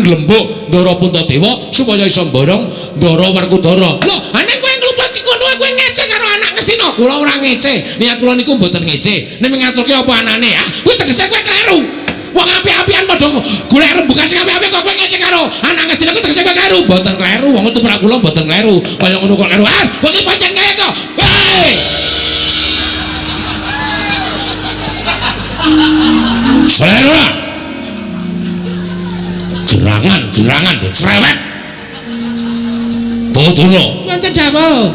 Glembuk Ndara Puntadewa supaya iso mborong Ndara Werkudara. Lho, nek kowe nglupati ngono kowe ngece karo anak Ngastina. Kula ora ngece. Niat kula niku mboten ngece. Nek ngaturke apa anane? Ah, kuwi tegese kowe kleru. Wong apik-apikan padha golek rembugan sing apik-apik kok kowe ngece karo anak Ngastina kuwi tegese kowe kleru. Mboten kleru. Wong tumrap kula mboten kleru. Kaya ngono kok kleru. Ah, kowe iki pancen kaya kok. Hei! Selera. Gerangan-gerangan cerewet. Bawa Wonten dawuh.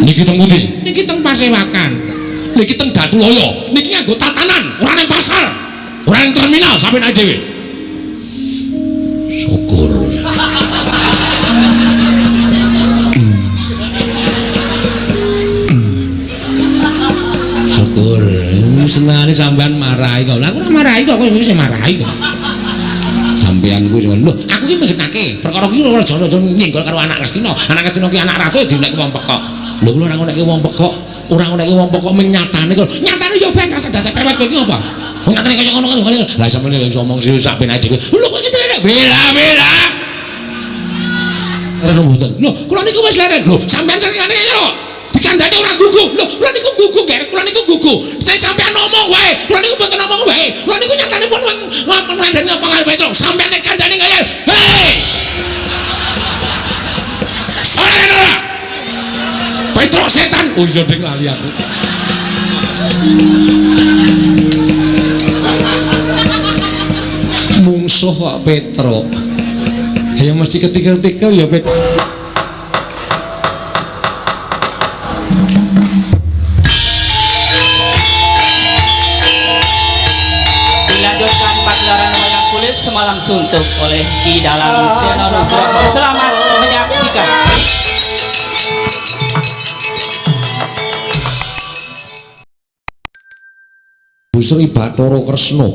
Niki teng pundi? Niki teng Pasewakan. Niki teng Datulaya. Niki nganggo tatanan, ora ning pasar, ora ning terminal sampeyan dhewe. Syukur. Syukur. Senengane sampean marahi kok. Lah aku ora marahi kok, kowe sing marahi kok. Sampeyan kuwi lho, aku ki menggenake perkara ki ora aja nyenggol karo anak Ngastina. Anak Ngastina ki anak ratu dinekke wong pekok. Lho kula ora ngonekke wong pekok, ora ngonekke wong pekok ming nyatane kok. Nyatane ya ben rasa dadak cewek kowe iki apa? Wong nyatane kaya ngono kok. Lah sampeyan iso omong sing sak penake dhewe. Lho kowe iki celene bela-bela. Ora mboten. Lho, kula niku wis leren. Lho, sampeyan sering ngene lho. Dikandhane ora gugu. Lho, kula niku gugu, Ger. Kula niku gugu. Sing sampeyan ngomong wae. Kula niku mboten ngomong wae. Kula niku nyatane pun ngomong ngandani apa karo Petro. Sampeyan nek kandhane kaya, hei! Ora ora. Petro setan. Oh iya ding lali aku. Mungsuh kok Petro. Ya mesti ketika-ketika ya Petro. Dilanjutkan pagelaran wayang kulit semalam suntuk oleh Ki Dalang Seno Nugroho. Selamat menyaksikan. Sri Bathara Kresna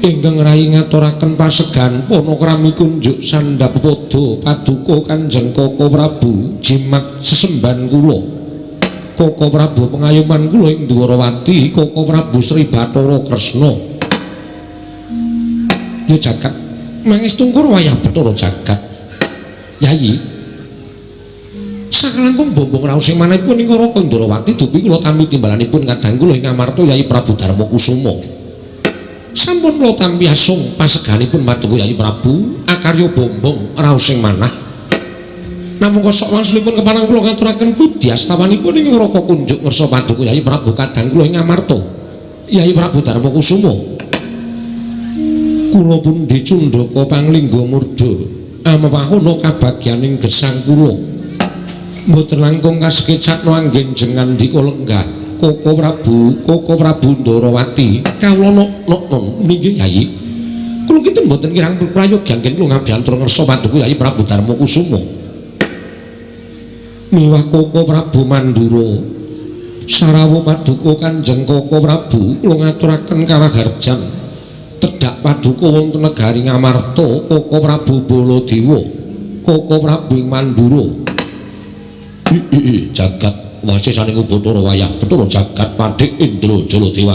ingkang rayi ngaturaken pasegan panakrami kunjuk sandhap pada paduka Kanjeng Koko Prabu jimat sesembahan kula. Koko Prabu pengayoman kula ing Dwarawati, Koko Prabu Sri Bathara Kresna. Ya jagat mangestungkur wayah Bathara jagat. Yayi sakalangkung bombong raos sing manahipun ing Raka Ndrawati dupi kula tampi timbalanipun kadang kula ing Amarta Yayi Prabu Darma Kusuma. Sampun kula tampi asung paseganipun paduka Yayi Prabu akarya bombong raos sing manah. Namung kosok wangsulipun kepareng kula ngaturaken pudyastawanipun ing Raka kunjuk ngersa paduka Yayi Prabu kadang kula ing Amarta Yayi Prabu Darma Kusuma. Kula pundi cundhaka panglingga murda amewahana kabagyaning gesang kula. Mboten langkung kasekecakno anggen jengandika lenggah Koko Prabu, Koko Prabu Ndrawati kawula nok-nok nggih Yayi. Kula kinten mboten kirang prayogi anggen kula ngabiyantara ngersa paduka Yayi Prabu Darma Kusuma. Miwah Koko Prabu Mandura sarawuh paduka Kanjeng Koko Prabu kula ngaturaken karaharjan tedhak paduka wonten negari Ngamarta Koko Prabu Baladewa Koko Prabu ing Mandura. Jagat wasisaning Bathara wayah Bathara jagat padhek Indra Jaladewa.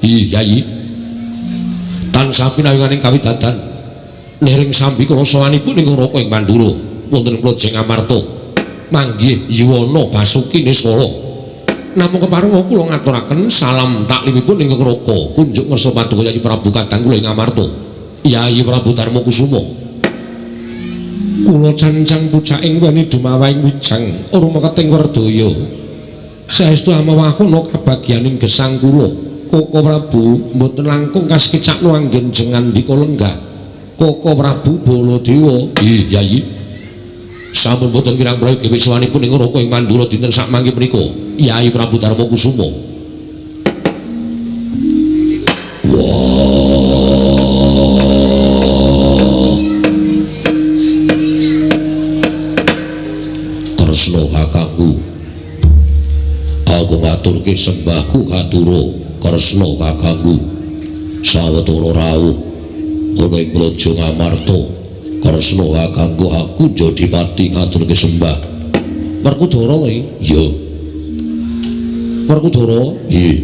Iya Yayi. Tansah pinawinganing kawidadan niring sambi kala sawanipun ing Raka ing Mandura wonten Plojeng Amarta manggih Yuwana Basuki Niskala. Namung kepareng kula ngaturaken salam taklimipun ing Raka kunjuk ngersa paduka Yayi Prabu kadang kula ing Amarta Yayi Prabu Darma Kusuma. Kula cancang pucaking weni dumawahing wijang rumeketing werdaya. Saestu amewahana kabagyaning gesang kula. Koko Prabu mboten langkung kasekecakno anggen jengandika lenggah. Koko Prabu Baladewa. Nggih, Yayi. Sampun mboten kirang prayogi wiswanipun ing Raka ing Mandura dinten sakmangke punika. Yayi Prabu Darma Kusuma. Kresna kakangku, aku ngaturke sembahku katura Kresna kakangku. Sawetara rawuh ana ing Praja Ngamarta. Kresna kakangku, aku Jodipati ngaturke sembah. Werkudara lho iki? Iya. Werkudara? Nggih.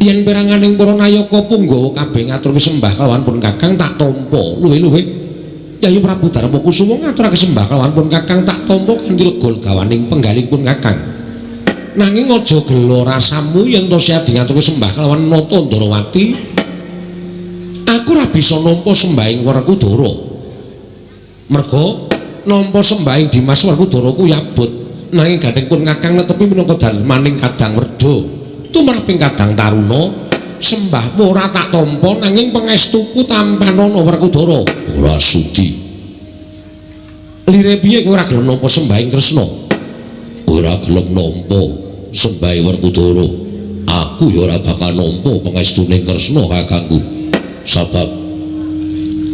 Yen peranganing para nayaka punggawa kabeh ngaturke sembah kelawan pun Kakang tak tampa. Luwih-luwih Yayi Prabu Darma Kusuma ngaturake sembah kelawan pun Kakang tak tampa kanthi lega legawaning penggalih pun Kakang. Nanging aja gela rasamu yen to Siadi ngaturke sembah kelawan Nata Ndarawati. Aku ora bisa nampa sembahing Werkudara. Merga nampa sembahing Dimas Werkudara kuwi abot. Nanging gandeng pun Kakang netepi minangka dalmaning Kadang Werda. Tumraping Kadang Taruna sembahmu ora tak tampa nanging pangestuku tampanana Werkudara. Ora sudi. Lire piye kowe ora gelem nampa sembahing Kresna? Ora gelem nampa sembahing Werkudara. Aku ya ora bakal nampa pangestune Kresna kakangku. Sabab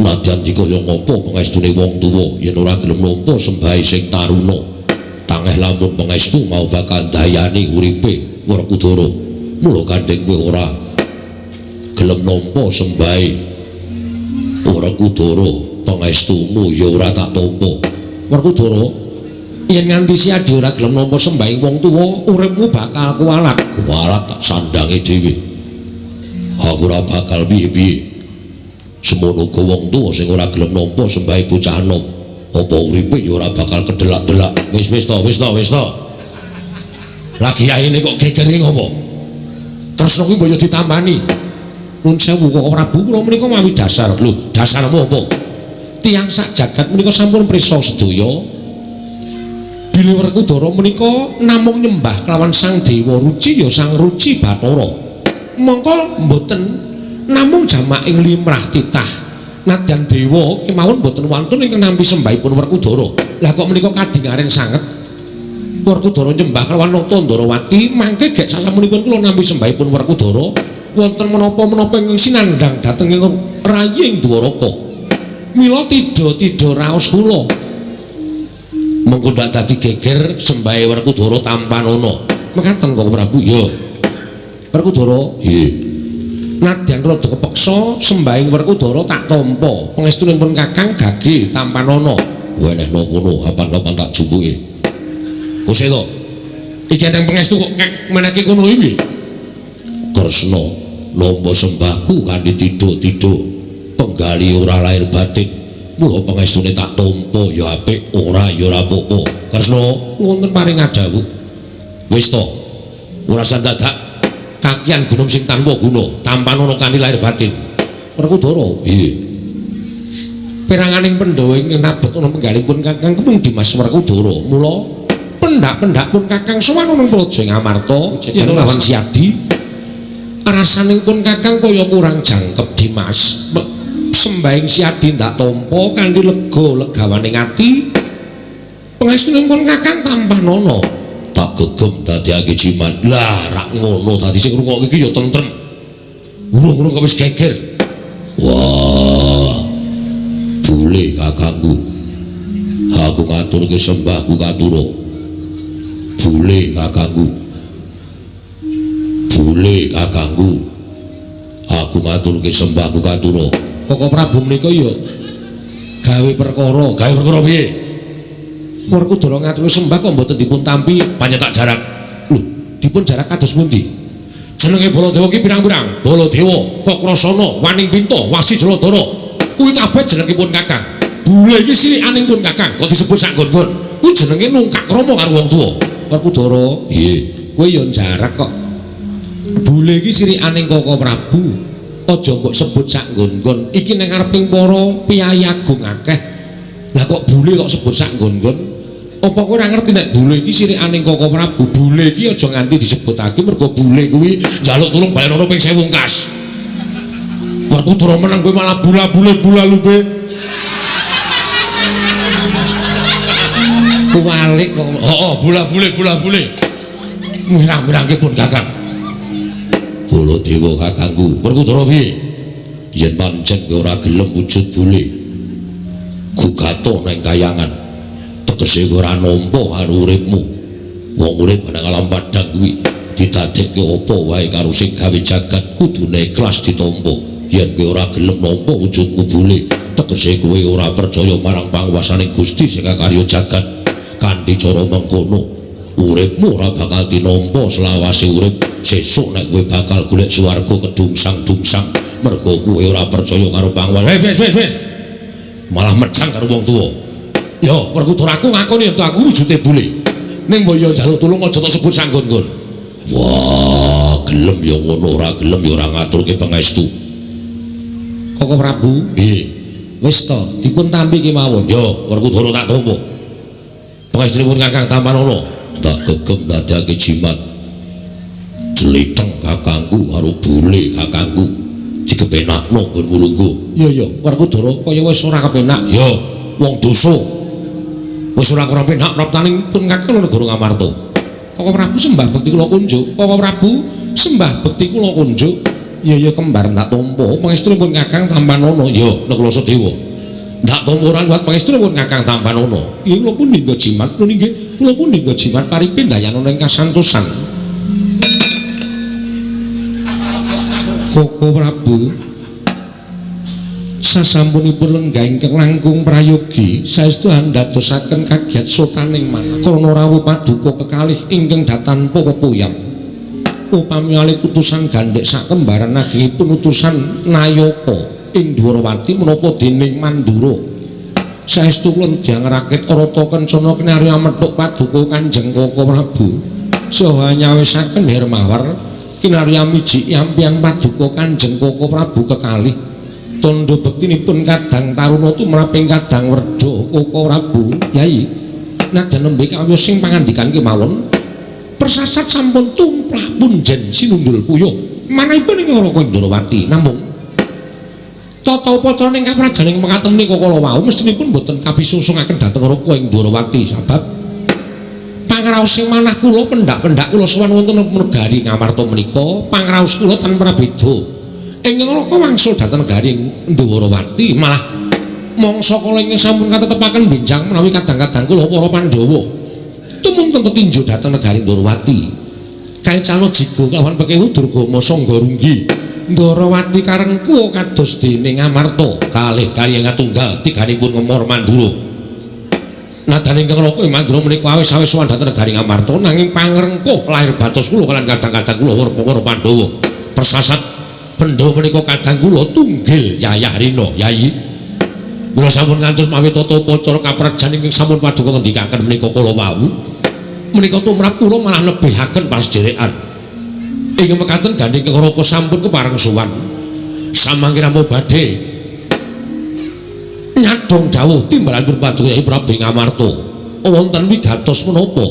nadyan dikaya ngapa pangestune wong tuwa yen ora gelem nampa sembahe sing taruna, tangeh lamun pangestu mau bakal ndayani uripe Werkudara. Mula gandeng kowe ora gelem nampa sembahe Werkudara, pangestumu ya ora tak tampa. Werkudara, yen nganti Siadi ora gelem nampa sembahing wong tuwa, uripmu bakal kualat. Kualat tak sandange dhewe. Aku ora bakal piye-piye. Semono uga wong tuwa sing ora gelem nampa sembahe bocah enom, apa uripe ya ora bakal kedelak-delak. Wis wis to, wis to, wis to. Lagi yaine kok gegere ngopo? Kresna kuwi mbok yo ditambani. Nun sewu Koko Prabu, kula menika mawi dasar. Lho, dasarmu apa? Tiyang sak jagat menika sampun prisa sedaya. Bilih Werkudara menika namung nyembah kelawan Sang Dewa Ruci ya Sang Ruci Bathara. Mongko mboten namung jamak ing limrah titah. Nadyan dewa kemawon mboten wantun ingkang nampi sembahipun Werkudara. Lah kok menika kadingaren sanget Werkudara nyembah kelawan Nata Ndarawati, mangke gek sasampunipun kula nampi sembahipun Werkudara wonten menapa-menapa ingkang sinandhang dhateng ing raying Dwaraka. Mila tidha-tidha raos kula. Mengko ndak dadi geger sembahe Werkudara tampanana. Mekaten Koko Prabu? Ya. Werkudara, nggih. Nadyan rada kepeksa sembahing Werkudara tak tampa. Pangestunipun Kakang gage tampanana. Wenehno kono kapan-kapan tak jumpuke. Kusela. Iki eneng pangestu kok meneke kono iki. Kresna nampa sembahku kanthi tidha-tidha. Penggali ora lahir batin. Mula pangestune tak tampa ya apik, ora ya ora apa-apa. Kresna wonten paring adhawuh. Wis to. Ora sandadak kakian gunung sing tanpa guna, tampanana kanthi lahir batin. Werkudara, nggih. Peranganing Pandhawa ingkang nabet ana penggalipun Kakang kepung Dimas Werkudara. Mula pendak-pendak pun Kakang sowan ana Praja ing Amarta yen lawan Siadi. Rasaning pun Kakang kaya kurang jangkep Dimas. Sembahing Siadi ndak tampa kanthi lega legawaning ati. Pangestunipun Kakang tampanana. Tak gegem dadiake jimat. Lah rak ngono dadi sing ngrungokke iki ya tentrem. Urung-urung kok wis geger. Wah. Bule kakangku. Aku ngaturke sembahku katura. Bule kakangku. Bule kakangku. Aku ngaturke sembahku katura. Koko Prabu menika ya gawe perkara, gawe perkara piye? Werkudara ngaturke sembah kok mboten dipun tampi, pancen tak jarak. Lho, dipun jarak kados pundi? Jenenge Baladewa ki pirang-pirang? Baladewa, Kakrasana, Waning Pinta, Wasi Jaladara. Kuwi kabeh jenengipun Kakang. Bule iki silikaning pun Kakang, kok disebut sak nggon-nggon. Kuwi jenenge nungkak krama karo wong tuwa. Werkudara, nggih. Kowe ya jarak kok. Bule iki silikaning Koko Prabu. Aja mbok sebut sak nggon-nggon. Iki ning ngareping para piyayi agung akeh. Lah kok bule kok sebut sak nggon-nggon? Apa kowe ora ngerti nek bule iki sirikaning Koko Prabu? Bule iki aja nganti disebutake mergo bule kuwi njaluk tulung balenono ping 1000 kas. Werkudara meneng kowe malah bula-bule bula-lube. Kuwalik kok. Heeh, bula-bule bula-bule. Mirang-mirangke pun Kakang. Baladewa kakangku, Werkudara piye? Yen pancen kowe ora gelem wujud bule, gugato nang kayangan. Tegese kowe ora nampa karo uripmu. Wong urip nang alam padhang kuwi didadekke apa wae karo sing gawe jagat kudune ikhlas ditampa. Yen kowe ora gelem nampa wujudmu bule, tegese kowe ora percaya marang panguwasaning Gusti sing karya jagat. Kanthi cara mengkono, uripmu ora bakal tinampa selawase urip. Sesuk nek kowe bakal golek swarga kedungsang-dungsang mergo kowe ora percaya karo pangwasa. Wis wis wis. Malah mecang karo wong tuwa. Yo, Werkudara aku ngakoni yen aku wujude bule. Ning mbok yo njaluk tulung aja tok sebut sanggon-nggon. Wah, gelem ya ngono, ora gelem ya ora ngaturke pangestu. Koko Prabu, nggih. Wis to, dipun tampi kemawon. Yo, Werkudara tak tampa. Pangestunipun Kakang Tampanana, ndak gegem ndadekake jimat. Jliteng kakangku karo bule kakangku dikepenakno nggon mulungguh. Iya iya, Werkudara kaya wis ora kepenak. Ya, wong dosa. Wis ora kurang penak praptaning pun kakang negara Ngamarta. Koko Prabu sembah bekti kula kunjuk. Koko Prabu sembah bekti kula kunjuk. Iya iya kembar ndak tampa pangestunipun Kakang Tampanana. Ya, Nakula Sadewa. Ndak tampa ora liwat pangestunipun Kakang Tampanana. Iya kula pun ningga jimat, kula nggih, kula pun ningga jimat paripin dayanana ing kasantosan. Koko Prabu sasampunipun lenggah ingkang langkung prayogi saestu andadosaken kagiat sotaning manah krana rawuh paduka kekalih ingkang datanpa pepuyam. Upami alit utusan gandhek sakembaran agengipun utusan Nayaka ing Dwarawati menapa dening Mandura. Saestu kula tiyang rakit Rata Kencana kinarya methuk paduka Kanjeng Koko Prabu saha nyawisaken Hermawar kinarya miji yampian paduka Kanjeng Koko Prabu kekalih. Tandha bektinipun kadang taruna tumraping kadang werda Koko Prabu. Yai, nadyan nembe kawiyos sing pangandikan kemawon persasat sampun tumplak punjen sinundul puyuh manahipun ing Raka Ndrawati. Namung tata upacara ing kaprajaning mekaten menika kala wau mestinipun boten kapisusungaken dhateng Raka ing Ndrawati sabab pangraos sing manah kula pendak-pendak kula sowan wonten negari Ngamarta menika pangraos kula tanpa prabeda. Ing Raka wangsul dhateng negari Ndrawati malah mangsa kala ingkang sampun katetepaken benjang menawi kadang-kadang kula para Pandhawa tumunten tetinju dhateng negari Ndrawati. Kaecana jiga kawan pekewu Durgama Sangga Runggi. Ndrawati karengku kados dene Ngamarta kalih karya ngatunggal tiganipun ngemor Mandura. Nadyan ingkang Raka ing Mandura menika awis-awis sowan dhateng negari Ngamarta nanging pangrengkuh lahir batos kula kaliyan kadang-kadang kula para Pandhawa. Persasat bendha menika kadang kula tunggil yayah rina, Yai. Mula sampun ngantos mawi tata upacara kaprajan ingkang sampun paduka ngendikaken menika kala wau. Menika tumrap kula malah nebihaken pasederekan. Ing mekaten gandheng Raka sampun kepareng sowan. Samangke namung badhe nyadong dawuh timbalan paduka Yai Prabu Ngamarta. Wonten wigatos menapa?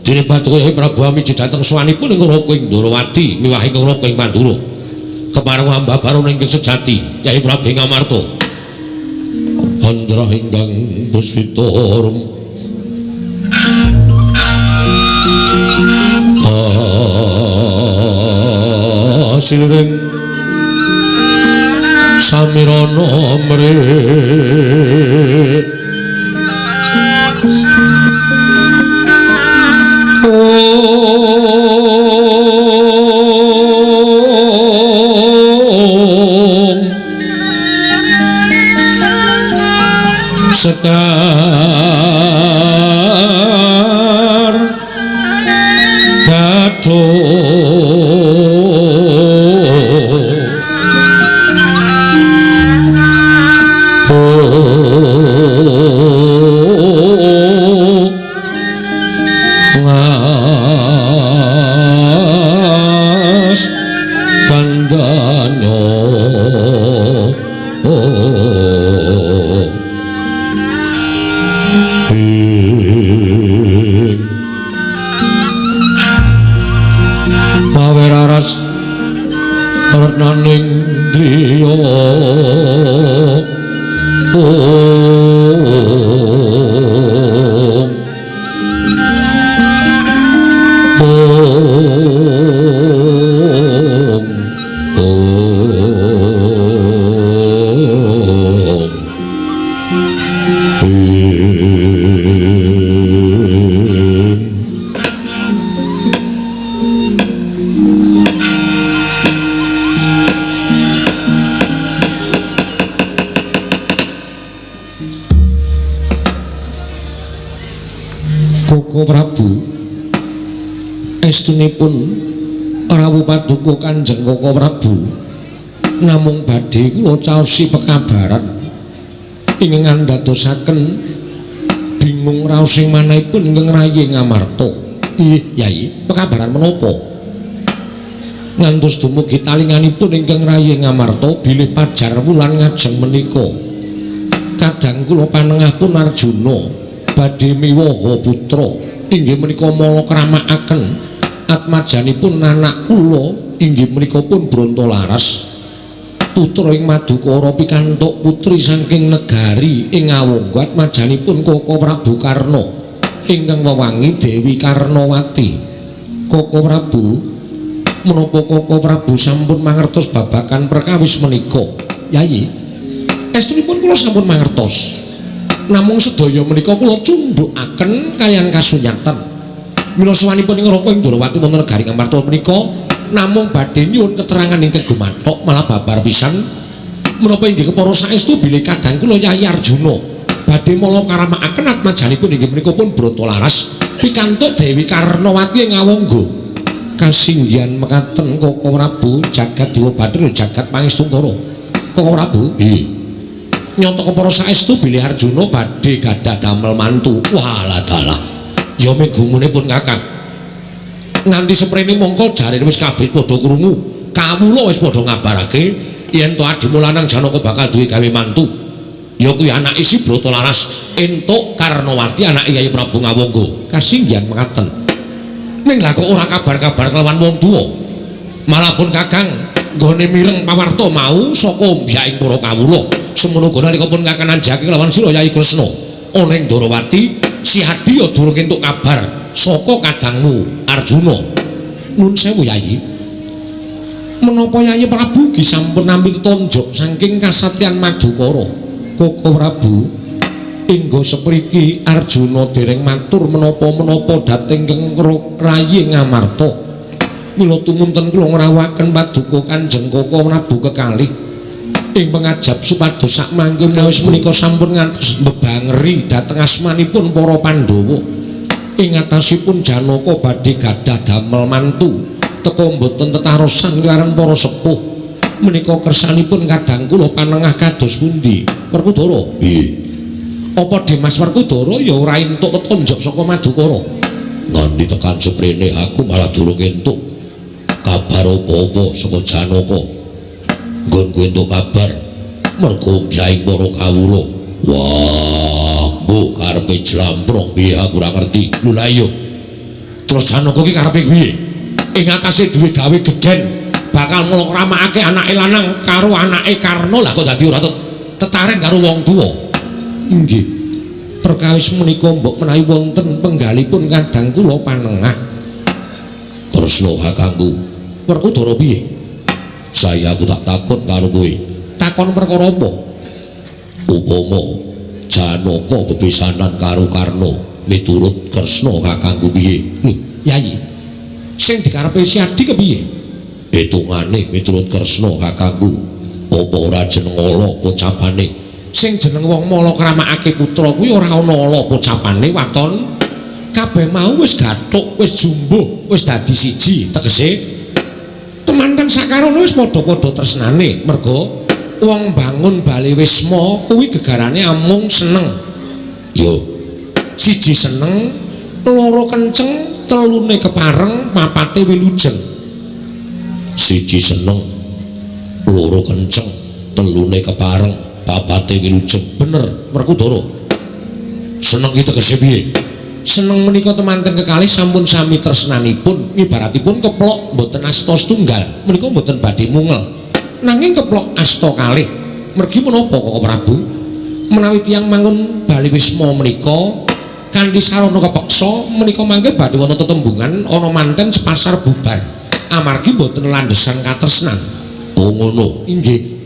Dene paduka Yai Prabu amiji dhateng sowanipun ing Raka ing Ndrawati miwah ing Raka ing Mandura. Kepareng ambabarana ingkang sejati Yai Prabu Ngamarta. Andra ingkang puspita arum asiring samirana mrih om sekar gathuk ngas kandhanyo mawe raras retnaning driya om om om Koko Prabu estunipun Rawuh paduka Kanjeng Koko Prabu, namung badhe kula caosi pekabaran ingkang ngandadosaken bingung raos ing manahipun ingkang rayi Ngamarta. Ih, Yai, pekabaran menapa? Ngantos dumugi talinganipun ingkang rayi Ngamarta bilih pajar wulan ngajeng menika kadang kula panengah pun Arjuna badhe miwaha putra inggih menika mala kramakaken atmajanipun anak kula inggih menika pun Brontolaras putra ing Madukara pikantuk putri saking negari ing Awangga atmajanipun Koko Prabu Karna ingkang wewangi Dewi Karnawati. Koko Prabu, menapa Koko Prabu sampun mangertos babagan perkawis menika? Yayi, estunipun kula sampun mangertos. Namung sedaya menika kula cundhukaken kaliyan kasunyatan. Mila sowanipun ing Raka ing Ndorowati wonten negari Ngamarta menika namung badhe nyuwun keterangan ingkang gumathok malah babar pisan. Menapa inggih kepara saestu bilih kadang kula Yayi Arjuna badhe mala karamakaken atmajanipun inggih menika pun Brontolaras pikantuk Dewi Karnawati ing Awangga. Kasinggihan mekaten Koko Prabu, jagat Dewa Bathara jagat Pangestungkara. Koko Prabu, nggih. Nyata kepara saestu bilih Arjuna badhe gadah damel mantu. Walah dalah. Ya mung gumune pun Kakang. Nganti seprene mongko jarene wis kabeh padha krungu. Kawula wis padha ngabarake yen to adimu lanang Janaka bakal duwe gawe mantu. Ya kuwi anake si Brontolaras entuk Karnawati anake Yayi Prabu Ngawangga. Kasinggihan mekaten. Ning lha kok ora kabar-kabar kelawan wong tuwa. Malah pun Kakang nggone mireng pawarta mau saka mbyaking para kawula. Semono uga nalika pun Kakang nanjake kelawan sira Yayi Kresna ana ing Ndorowati, si Adi ya durung entuk kabar saka kadangmu Arjuna. Nun sewu Yayi. Menapa Yayi Prabu ugi sampun nampi tetonjok saking kasatyan Madukara? Koko Prabu, inggo sepriki Arjuna dereng matur menapa-menapa dhateng ing rayi Ngamarta. Mila tumunten kula ngrawuhaken paduka Kanjeng Koko Prabu kekalih ing pengajap supados sakmangke wis menika sampun ngantos mbebangeri dhateng asmanipun para Pandhawa. Ing atasipun Janaka badhe gadah damel mantu teka mboten tetarosan kelaran para sepuh. Menika kersanipun kadang kula panengah kados pundi? Werkudara. Nggih. Apa Dimas Werkudara ya ora entuk tetonjok saka Madukara? Nganti tekan seprene aku malah durung entuk kabar apa-apa saka Janaka. Nggonku entuk kabar mergo mbyaing para kawula. Wah, mbok karepe jlamprong piye aku ora ngerti. Lho lah iya. Terus Janaka ki karepe piye? Ing atase duwe gawe gedhen bakal mlakramakake anake lanang karo anake Karna, lah kok dadi ora tetaren karo wong tuwa. Inggih. Perkawis menika mbok menawi wonten penggalipun kadang kula panengah. Kresna kakangku. Werkudara piye? Saya aku tak takon karo kowe. Takon perkara apa? Upama Janaka bebesanan karo Karna miturut Kresna kakangku piye? Lho, Yayi. Sing dikarepe si Adi kepiye? Hitungane miturut Kresna kakangku, apa ora jeneng ala pocapane? Sing jeneng wong mala kramakake putra kuwi ora ana ala pocapane waton. Kabeh mau wis gathuk, wis jumbuh, wis dadi siji. Tegese temanten sakarana wis padha-padha tresnane. Merga wong bangun bale wisma kuwi gegarane amung seneng. Yo, siji seneng, loro kenceng, telune kepareng, papate wilujeng. Siji seneng, loro kenceng, telune kepareng, papate wilujeng. Bener, Werkudara. Seneng iki tegese piye? Seneng menika temanten kekalih sampun sami tresnanipun, ibaratipun keplok mboten asta setunggal, menika mboten badhe mungel. Nanging keplok asta kalih. Mergi menapa Koko Prabu? Menawi tiyang mangun bali wisma menika kanthi sarana kepeksa menika mangke badhe wonten tetembungan ana manten sepasar bubar. Amargi mboten landhesan katresnan. Oh ngono. Inggih.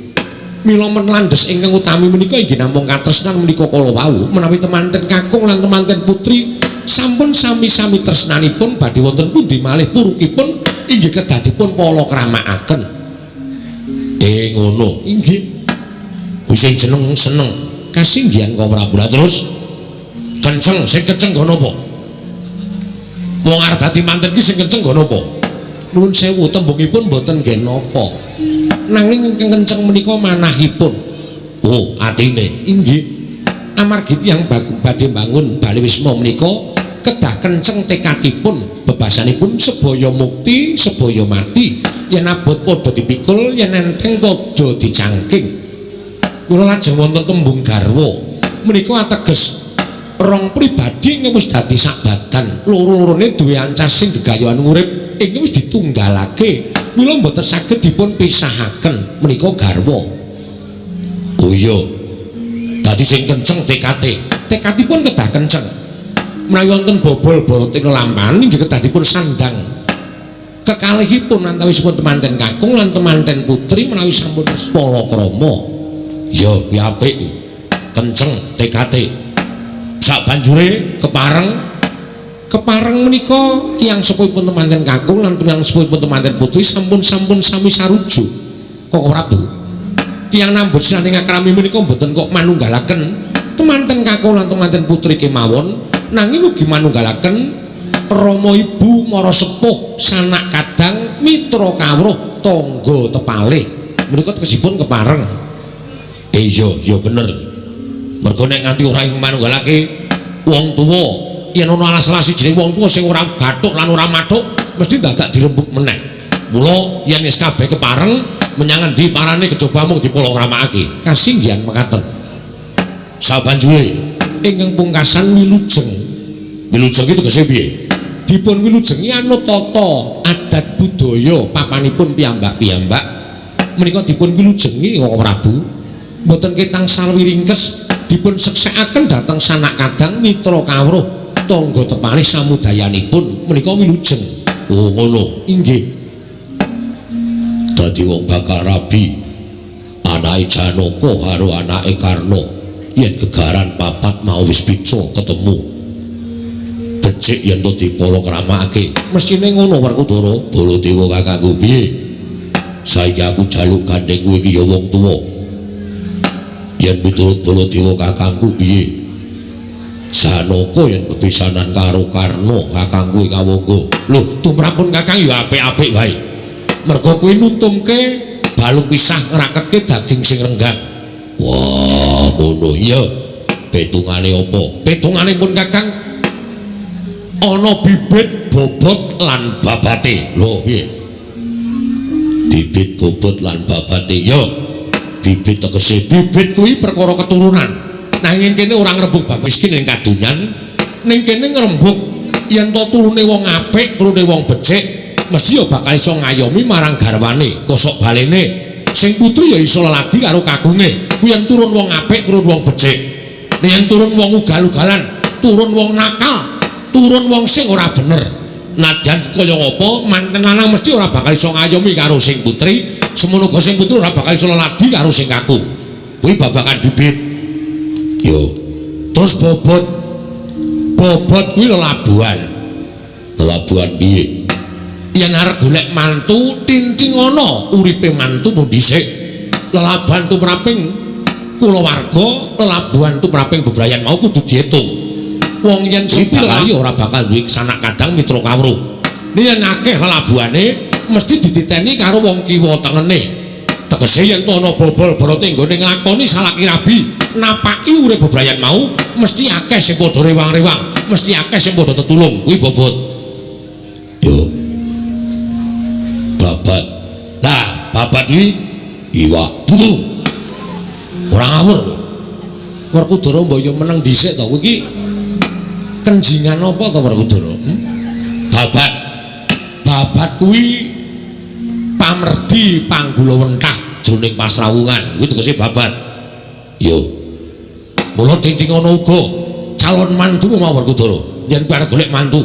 Mila men landhes ingkang utami menika inggih namung katresnan menika kala wau. Menawi temanten kakung lan temanten putri sampun sami-sami tresnanipun badhe wonten pundi malih purukipun inggih kedadipun pala kramakaken. Ngono. Inggih. Wis sing jeneng seneng. Kasinggihan Koko Prabu. Lah terus kenceng, sing kenceng nggo napa? Wong arep dadi manten ki sing kenceng nggo napa? Nuwun sewu tembungipun mboten nggih napa. Nanging ingkang kenceng menika manahipun. Oh, atine. Inggih. Amargi tiyang badhe bangun Bale Wisma menika kedah kenceng tekadipun, bebasanipun sebaya mukti, sebaya mati. Yen abot padha dipikul, yen enteng padha dicangking. Kula lajeng wonten tembung garwa. Menika ateges rong pribadi ingkang wis dadi sak badan, loro-lorone duwe ancas sing gegayuhan urip ingkang wis ditunggalake. Mila mboten saged dipun pisahaken. Menika garwa. Oh iya. Dadi sing kenceng tekate. Tekadipun kedah kenceng. Menawi wonten bobol boroting lelampahan inggih kedah dipun sandang. Kekalihipun antawisipun temanten kakung lan temanten putri menawi sampun palakrama. Ya apik. Kenceng tekate. Sabanjure kepareng. Kepareng menika tiyang sepuhipun temanten kakung lan tiyang sepuhipun temanten putri sampun-sampun sami sarujuk. Koko Prabu. Tiyang nambut sinaning akrami menika mboten kok manunggalaken temanten kakung lan temanten putri kemawon, nanging ugi manunggalaken rama ibu, mara sepuh, sanak kadang, mitra kawruh, tangga tepalih. Menika tegesipun kepareng. Iya, ya bener. Mergo nek nganti ora ing manunggalake wong tuwa, yen ana alas-alase jeneng wong tuwa sing ora gathuk lan ora mathuk, mesti dadak dirembuk meneh. Mula yen wis kabeh kepareng, menyang endi parane kejaba mung dipalakramakake. Kasinggihan mekaten. Sabanjure ingkang pungkasan wilujeng. Wilujeng iki tegese piye? Dipun wilujengi anut tata adat budaya papanipun piyambak-piyambak. Menika dipun wilujengi Koko Prabu. Mboten ketang salwiringkes dipun seksekaken dhateng sanak kadang mitra kawruh tangga tepalih samudayanipun menika wilujeng. Oh ngono. Inggih. Dadi wong bakal rabi anake Janaka karo anake Karna yen gegaran papat mau wis bisa ketemu becik yen to dipalakramakake. Mestine ngono Werkudara. Baladewa kakangku piye? Saiki aku jaluk gandeng kowe iki ya wong tuwa. Yen miturut Baladewa kakangku piye? Janaka yen bepisanan karo Karna kakangku ing awangga. Lho, tumrapun kakang ya apik-apik wae. Mergo kuwi nuntumke balung pisah ngraketke daging sing renggang. Wah, ngono iya. Petungane apa? Petungane pun kakang ana bibit, bobot lan babate. Lho, piye? Bibit, bobot lan babate. Ya. Bibit tegese bibit kuwi perkara keturunan. Nanging kene ora ngrembug bab miskin ning kadonyan, ning kene ngrembug yen to turune wong apik, turune wong becik, mesti ya bakal iso ngayomi marang garwane, kosok balene. Sing putri ya iso leladi karo kakunge. Kuwi yen turun wong apik, turun wong becik. Yen turun wong ugal-ugalan, turun wong nakal, turun wong sing ora bener. Nadyan kaya ngapa, manten lanang mesti ora bakal iso ngayomi karo sing putri, semono uga sing putri ora bakal iso leladi karo sing kakung. Kuwi babagan bibit. Yo. Terus bobot. Bobot kuwi lelabuhan. Lelabuhan piye? Yen arep golek mantu, tinting ana uripe mantu mung dhisik. Lelabuhan tumraping kulawarga, lelabuhan tumraping bebrayan mau kudu diitung. Wong yen sepi lali ora bakal duwe sanak kadang mitra kawruh. Yen akeh lelabuhane mesti dititeni karo wong kiwa tengene. Tegese yen to ana bobol borote nggone nglakoni salaki rabi, napaki urip bebrayan mau mesti akeh sing padha rewang-rewang, mesti akeh sing padha tetulung. Kuwi bobot. Yo. Babat. Lah, babat kuwi iwak. Dudu. Ora ngawur. Werkudara mbok yo meneng dhisik to. Kowe iki kenjingan apa to Werkudara? Babat. Babat kuwi pamerdi panggula wentah jroning pasrawungan. Kuwi tegese babat. Yo. Mula ding ana uga calon mantu mau Werkudara. Yen kowe arep golek mantu,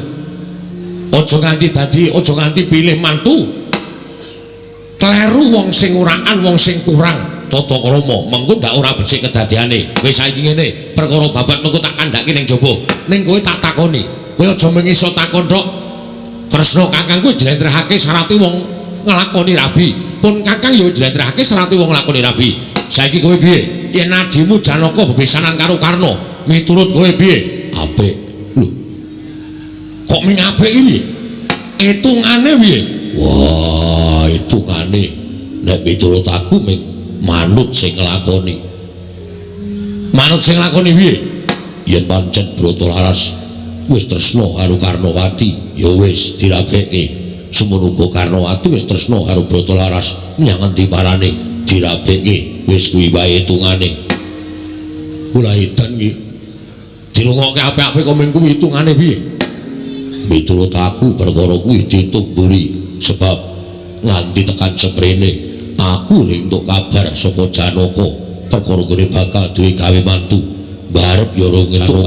aja nganti dadi, aja nganti pilih mantu. Kleru wong sing uraan, wong sing kurang tata krama, mengko ndak ora becik kedadiane. Wis saiki ngene, perkara babat mengko tak kandhake ning jaba. Ning kowe tak takoni, kowe aja mung iso takon tok. Kresna kakangku jlentrehake syarate wong nglakoni rabi. Pun kakang ya jlentrehake syarate wong nglakoni rabi. Saiki kowe piye? Yen adimu Janaka bebesanan karo Karna, miturut kowe piye? Apik. Lho. Kok ming apik iki piye? Etungane piye? Wah, hitungane nek miturut aku ming manut sing nglakoni. Manut sing nglakoni piye? Yen pancen Brata Laras wis tresna karo Karnawati, ya wis dirabeke. Semono uga Karnawati wis tresna karo Brata Laras, menyang endi parane dirabeke, wis kuwi wae hitungane. Kula edan iki dirungokke apik-apik kok ming kuwi hitungane piye? Miturut aku perkara kuwi diitung mburi, sebab nganti tekan seprene aku entuk kabar saka Janaka perkara kene bakal duwe gawe mantu. Mbarep ya ora entuk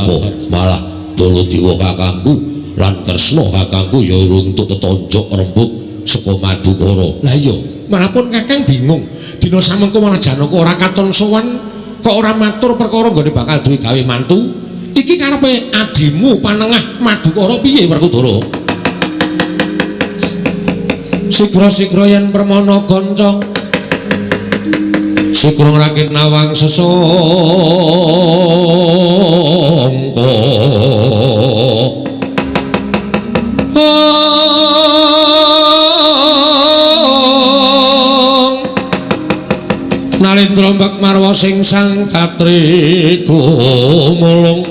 malah Baladewa kakangku lan Kresna kakangku ya ora entuk tetonjok rembug saka Madukara. Lah iya, malahpun kakang bingung. Dina samengko malah Janaka ora katon sowan, kok ora matur perkara nggone bakal duwe gawe mantu. Iki karepe adimu panengah Madukara piye Werkudara? Sigra-sigra yen permana kanca, sigra ngrakit nawang sesangka. Nalendra mbak marwa sing sang katri gumulung,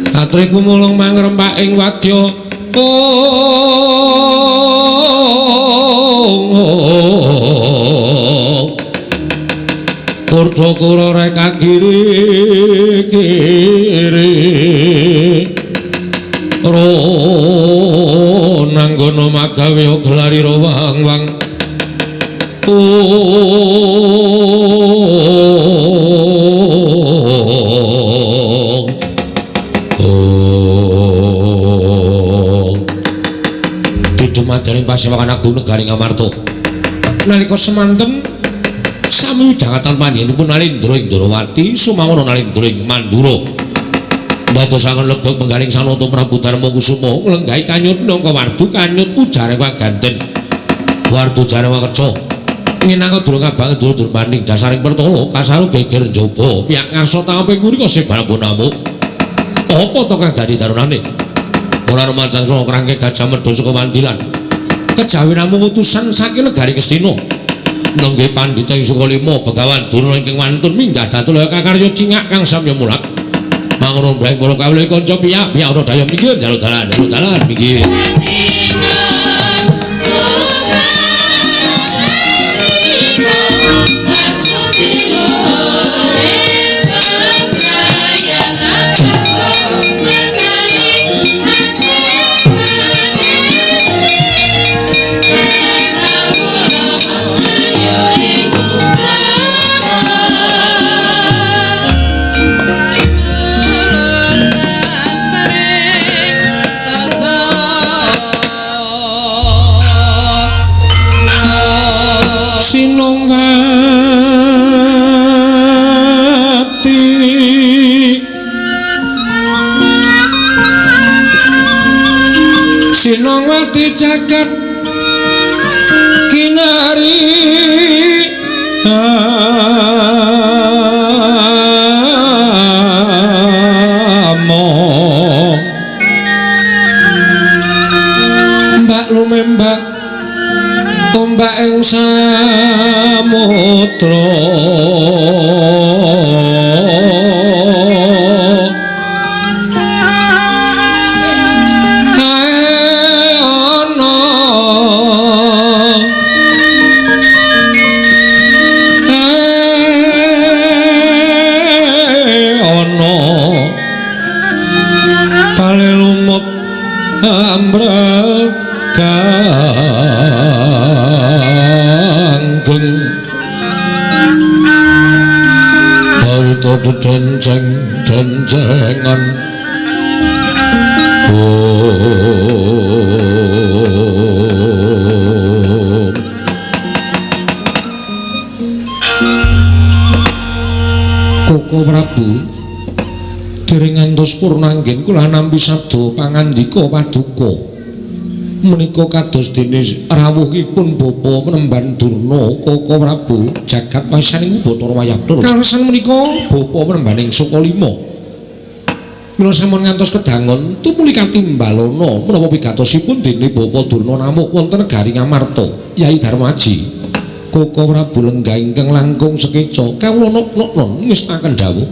katri gumulung mangrempak ing wadya. Kurda kura reka kiri kiri ro nanggono magawe gelari ro wang wang. Dumadaring pasewakan agung negari Ngamarta. Nalika semanten sami widangatan panjenenganipun Nalendra ing Ndrawati sumawana Nalendra ing Mandura. Ndadosaken legok penggaling Sanata Prabu Darma Kusuma nglenggahi kanyut nangka wardu kanyut ujare kaganten. Wardu jare wakeca. Minangka durung abang dur banding dasaring pertala kasaru geger njaba piyak ngarsa tangaping nguri sebarang namuk. Apa to kang dadi darunane? Ora rumacan krangke Gajah Mada saka Wandilan. Kejawi namung utusan saking negari Ngastina. Nengge pandhita ing Sukalima Begawan Durna ingkang wantun minggah datulaya kakarya cingak kang samya mulat. Mangrono mbreng para kawula kanca piyak piyak ora daya minggir njaluk dalan njaluk dalan minggir. Sinongwati jagat kinari among mbak lumembak ombak ing samudra. Denceng dencengan Koko Prabu dereng ngantos purnanggen kula nampi sabda pangandika paduka menika kados dene rawuhipun Bapa Menemban Durna Koko Prabu jagat wasaning Bathara Wayah Bathara. Kaleresan menika Bapa Menembaning Sukalima Mila sampun ngantos kedangon tumuli katimbalana menapa wigatosipun dene Bapa Durna rawuh wonten negari Ngamarta. Yai Darmaji. Koko Prabu lenggah ingkang langkung sekeca kawula nok-noknon ngestaken dawuh.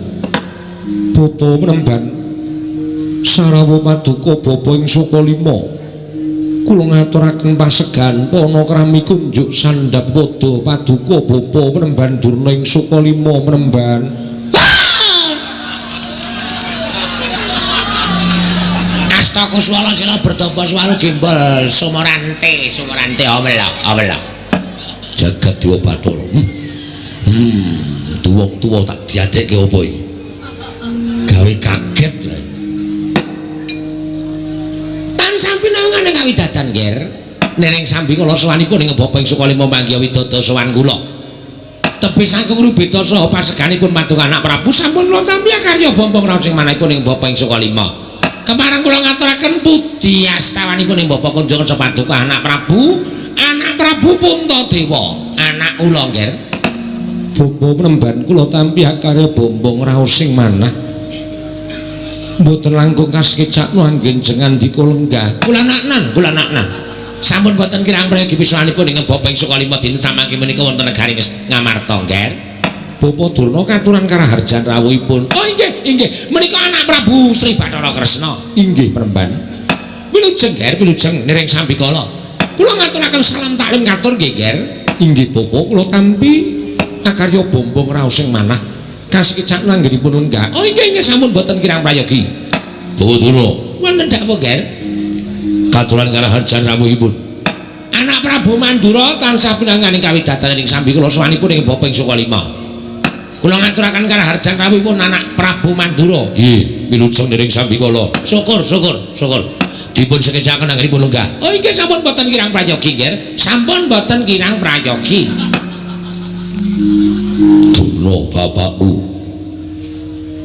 Bapa Mremban sarawuh paduka bapa ing Sukalima. Kula ngaturaken pasegan panakrami kunjuk sandhap pada paduka bapa Mremban Durna ing Sukalima Mremban. Astaka swala sila bertapa swalu gembol sumorante sumorante omela omela jagat dewa bathara. Wong tuwa tak diadekke apa iki gawe kaget lho. Tansah pinangan kawidadan nger nering sambi kala sowanipun ing bapa ing Sukalima manggiha widodo sowan kula. Tebih saking rubeda saha paseganipun paduka anak Prabu sampun kula tampi karya bombong raos ing manahipun ing bapa ing Sukalima. Kepareng kula ngaturaken puji astawanipun ing bapa kunjungan paduka anak Prabu, anak Prabu Puntadewa, anak kula nggih. Bapa Mremban kula tampi karya bombong raos sing manah. Mboten langkung kasekecakno anggen jenengan dika lenggah. Kula naknan, kula naknan. Sampun boten kirang prayogi pisanipun ing bapa ing Sukalima dinten samangke menika wonten negari Ngamarta nggih. Bapa Durna katuran karaharjan rawuhipun. Oh inggih, inggih. Menika anak Prabu Sri Bathara Kresna. Inggih Mremban. Wilujeng nger, wilujeng nering sambikala. Kula ngaturaken salam taklim katur nggih nger. Inggih bapa kula tampi akarya bombong raos sing manah. Kasekecakno anggenipun lenggah. Oh inggih, inggih sampun boten kirang prayogi. Bapa Durna wonten dawuh nger. Katuran karaharjan rawuhipun. Anak Prabu Mandura tansah pinanganing kawidadan ing sambikala sowanipun ing bapa ing Sukalima. Kula ngaturaken karaharjan rawuhipun anak Prabu Mandura. Nggih, wilujeng nering sambikala. Syukur, syukur, syukur. Dipun sekecaken anggenipun lenggah. Oh inggih sampun boten kirang prayogi nggih. Sampun boten kirang prayogi. Durna bapakku.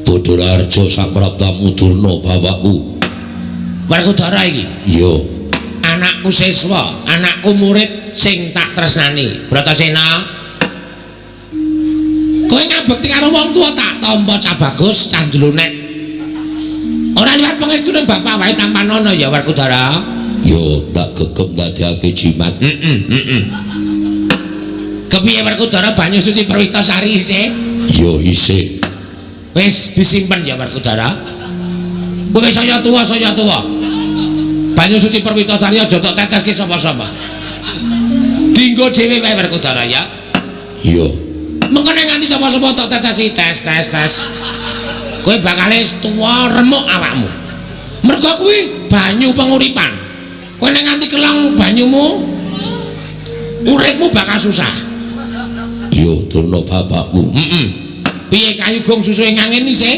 Bathara sapraptamu Durna bapakku. Werkudara iki? Iya. Anakku siswa, anakku murid sing tak tresnani. Bratasena. Kowe ngabekti karo wong tuwa tak tampa cah bagus, cah njlonek. Ora liwat pangestune bapak wae tampanono ya Werkudara. Ya, tak gegem dadekake jimat. Heeh, heeh. Kepiye Werkudara banyu suci Perwitasari isih? Ya isih. Wis disimpen ya Werkudara. Kowe saya tuwa, saya tuwa. Banyu suci Perwitasari aja tok teteske sapa-sapa. Dinggo dhewe wae Werkudara ya. Iya. Mengko nek nganti sapa-sapa tok tetesi tes tes tes. Kowe bakale tuwa remuk awakmu. Mergo kuwi banyu penguripan. Kowe nek nganti kelong banyumu uripmu bakal susah. Iya, Durna bapakku. Heeh. Piye kayu gong susuhe ngangin isih?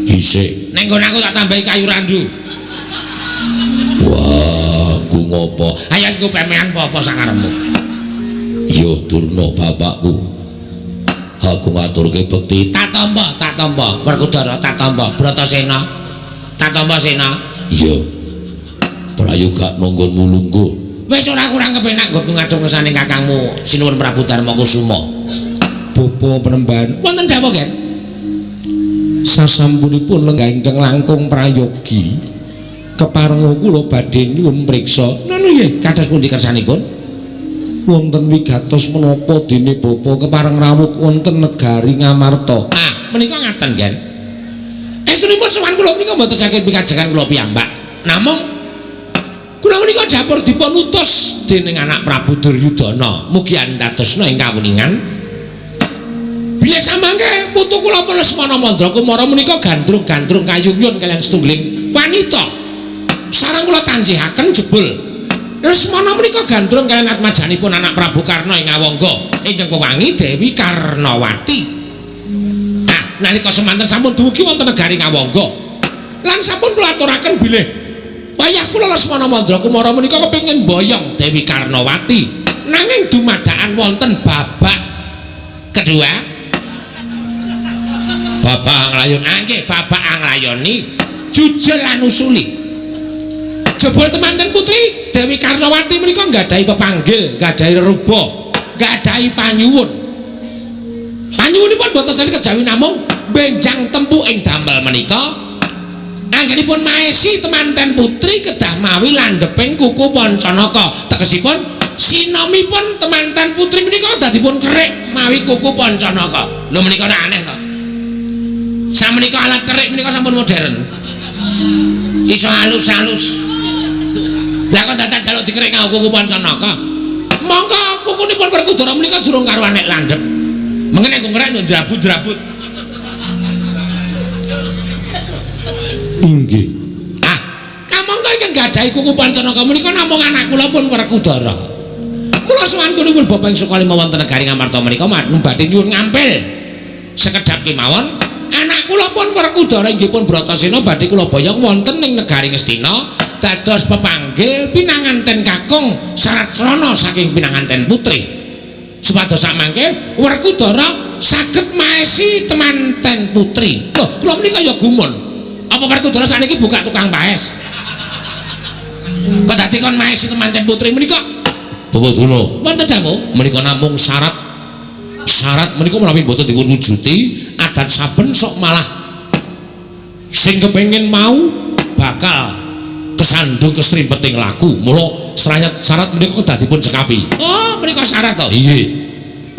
Isih. Nek nggon aku tak tambahi kayu randu. Wah, ku ngopo? Ayo sing pemean apa sakarepmu. Iya, Durna bapakku. Aku ngaturke bekti. Tak tampa, tak tampa. Werkudara tak tampa, Bratasena. Tak tampa Sena. Iya. Prayoga nanggonmu lungguh. Wis ora kurang kepenak nggo ngadung ngesane kakangmu Sinuwun Prabu Darma Kusuma. Bapa Penemban. Wonten dawuh, Gen. Sasampunipun lenggah ingkang langkung prayogi keparenga kula badhe nyuwun priksa. Ngono nggih, kados pundi kersanipun? Wonten wigatos menapa dene bapa kepareng rawuh wonten negari Ngamarta. Ah, menika ngaten, Gen. Estunipun sowan kula menika mboten saking pikajengan kula piyambak. Namung kula menika dapur dipun utus dening anak Prabu Duryudana. Mugi andadosna ing kawuningan. Bilih samangke putu kula Lesmana Mandra Kumara menika gandrung-gandrung kayungyun kaliyan setunggiling wanita. Sareng kula tanjihaken jebul Lesmana menika gandrung kaliyan atmajanipun anak Prabu Karna ing Awangga ingkang wewangi Dewi Karnawati. Nah, nalika semanten sampun dumugi wonten negari Ngawangga. Lan sampun kula aturaken bilih wayah kula Lesmana Mandra Kumara menika kepengin boyong Dewi Karnawati. Nanging dumadakan wonten babak kedua babak anglayon, nggih babak anglayoni jujul lan usuli. Jebul temanten putri Dewi Karnawati menika nggadahi pepanggil, nggadahi reruba, nggadahi panyuwun. Panyuwunipun boten sami kejawi namung benjang tempu ing damel menika. Anggenipun maesi temanten putri kedah mawi landheping kuku Pancanaka. Tegesipun sinomipun temanten putri menika kedah dipun kerik mawi kuku Pancanaka. Lho menika ora aneh to. Samenika alat kerik menika sampun modern. Iso halus-halus. Lah kok dadak jaluk dikerik nganggo kuku Pancanaka? Mongko kukunipun Werkudara menika durung karuan nek landhep. Mengene nek ngerik yo drabut-drabut. Inggih. Ah, kamangka ingkang gadhahi kuku Pancanaka menika namung anak kula pun Werkudara. Kula sowan kunipun Bapak ing Sukalima wonten negari Ngamarta menika badhe nyuwun ngampil sekedhap kemawon. Anak kula pun Werkudara inggih pun Bratasena badhe kula boyong wonten ing negari Ngastina dados pepanggil pinanganten kakung Serat Srana saking pinanganten putri. Supados samangke Werkudara saged maesi temanten putri. Lho, kula menika ya gumun. Apa Werkudara sakniki buka tukang paes? Kok dadi kon maesi temanten putri menika? Bapak Durna, wonten dawuh menika namung syarat. Syarat menika menawi mboten dipun wujuti, adat saben sok malah sing kepengin mau bakal kesandung kesrimpeting laku. Mula syarat menika kedah dipun cekapi. Oh, menika syarat to? Inggih.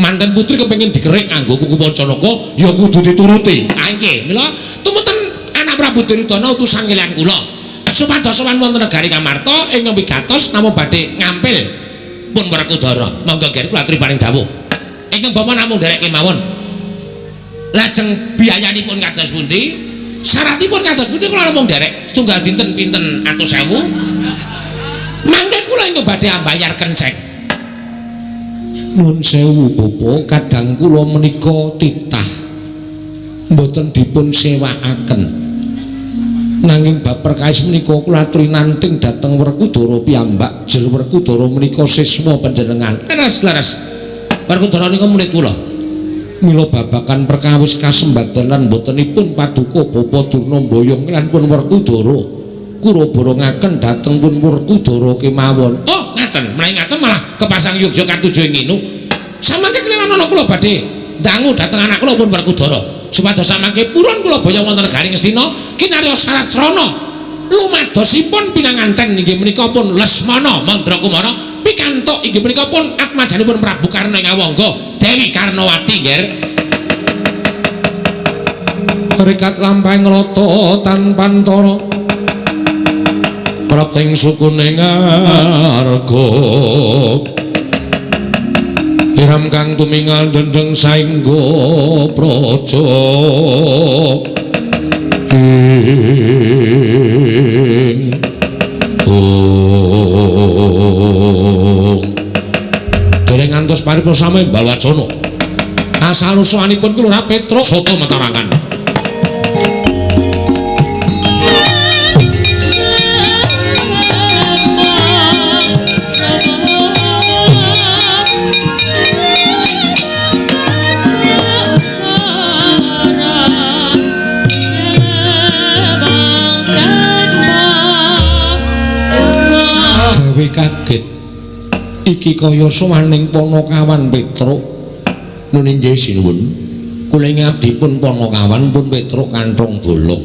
Manten putri kepengin dikerik nganggo kuku Pancanaka ya kudu dituruti. Ah nggih, mila tumuten anak Prabu Duryudana utusan kaliyan kula supados sowan wonten negari Ngamarta ingkang wigatos namung badhe ngampil pun Werkudara. Monggo nggih kula aturi paring dawuh. Ingkang bapa namung nderek kemawon. Lajeng biayanipun kados pundi? Syaratipun kados pundi kula namung nderek setunggal dinten pinten atus ewu. Mangke kula ingkang badhe ambayar kenceng. Nuwun sewu bapa, kadang kula menika titah mboten dipun sewakaken. Nanging bab perkawis menika kula aturi nanting dhateng Werkudara piyambak. Jer Werkudara menika siswa panjenengan. Leres, leres. Werkudara nika murid kula. Mila babakan perkawis kasembadan lan mbotenipun paduka Bapa Durna mboyong lan pun Werkudara kula borongaken dhateng pun Werkudara kemawon. Oh, ngaten. Menawi ngaten malah kepasang yogya katuju ing nginu. Samangke kelilan ana kula badhe ndangu dhateng anak kula pun Werkudara. Supados samangke purun kula boyong wonten negari Ngastina kinarya syarat srana lumadosipun pinanganten inggih menika pun Lesmana Mandrakumara pikantuk inggih menika pun atmajanipun Prabu Karna ing Awangga Dewi Karnawati nggih. Rikat lampahing rata tanpantara prapting sukune ngarga iram kang tumingal dendeng saengga praja ing ong dereng ngantos paripurna sami balwacana asal usulanipun kula Petruk Sata Matarangan. Gawe kaget iki kaya sowaning Panakawan Petruk. Nun inggih sinuwun, kula ing abdi pun Panakawan pun Petruk kanthong bolong.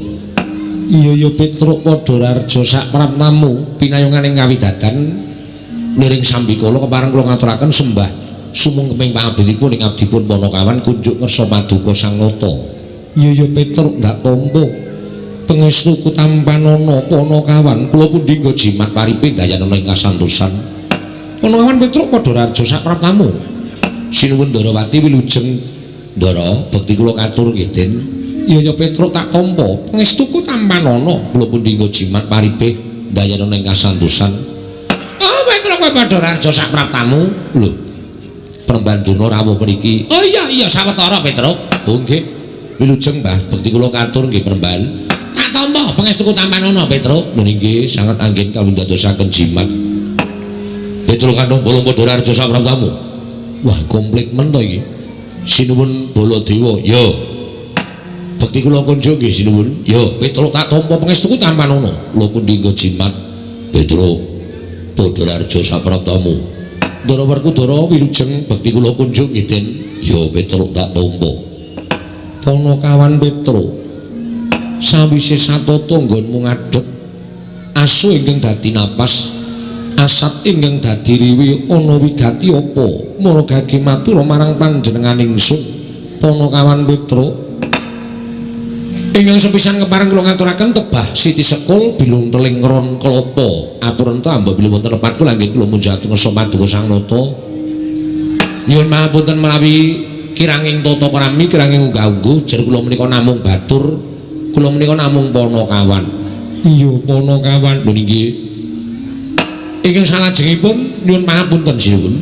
Iya ya Petruk padha rarja sak praptamu pinayunganing kawidadan niring sambikala kepareng kula ngaturaken sembah sumungkeping pangabdipun ing abdi pun Panakawan kunjuk ngersa paduka Sang Nata. Iya ya Petruk ndak tampa pangestuku tampanana Panakawan kula pundi nggo jimat paripe dayanana ing kasantosan. Panakawan Petruk padha rarja sak praptamu. Sinuwun Ndarawati wilujeng Ndara bekti kula katur nggih Den. Iya ya Petruk tak tampa pangestuku tampanana kula pundi nggo jimat paripe dayanana ing kasantosan. Oh Petruk kowe padha rarja sak praptamu. Lho Premban Durna rawuh mriki. Oh iya iya sawetara Petruk. Oh nggih wilujeng Mbah bekti kula katur nggih Premban. Tak tampa pangestuku tampanana Petruk. Nun inggih sanget anggen kawula ndadosaken jimat. Petruk kandhong bolong padha rarja sak praptamu. Wah komplit men to iki. Sinuwun Baladewa. Ya. Bekti kula kunjuk nggih sinuwun. Ya Petruk tak tampa pangestuku tampanana. Kula pundi nggo jimat Petruk padha rarja sak praptamu. Ndara Werkudara wilujeng bekti kula kunjuk nggih Den. Ya Petruk tak tampa. Panakawan Petruk Sawise satata nggonmu ngadhep asu ingkang dadi napas, asat ingkang dadi riwi ana wigati apa? Maragage matur marang panjenengan ingsun Panakawan Petruk. Ingkang sepisan kepareng kula ngaturaken tebah siti sekul bilung teling ron klapa. Aturenta mbok bilih wonten lepat kula nggih kula munjat ngesa paduka Sang Nata. Nyuwun pangapunten menawi kiranging tata krami kiranging unggah-ungguh jer kula menika namung batur, kula menika namung panakawan. Iya panakawan. Lho nggih. Ingkang salajengipun nyuwun pangapunten sinuwun.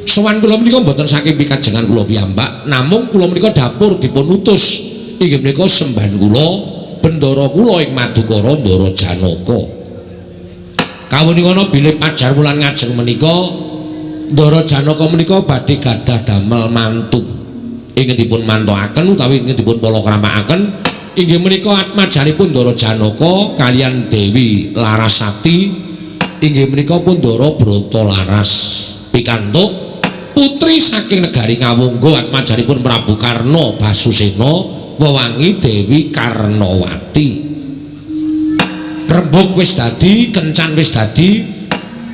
Sowan kula menika mboten saking pikajengan kula piyambak, namung kula menika dapur dipun utus. Inggih menika sembahan kula, bendara kula ing Madukara Ndara Janaka. Kawuningan bilih pajar wulan ngajeng menika Ndara Janaka menika badhe gadah damel mantu. Ingkang dipun mantokaken utawi ingkang dipun palakramakaken inggih menika atmajanipun Ndara Janaka kaliyan Dewi Larasati inggih menika pun Ndara Brata Laras. Pikantuk putri saking negari Ngawangga atmajanipun Prabu Karna Basusena wewangi Dewi Karnawati. Rembug wis dadi, kencan wis dadi,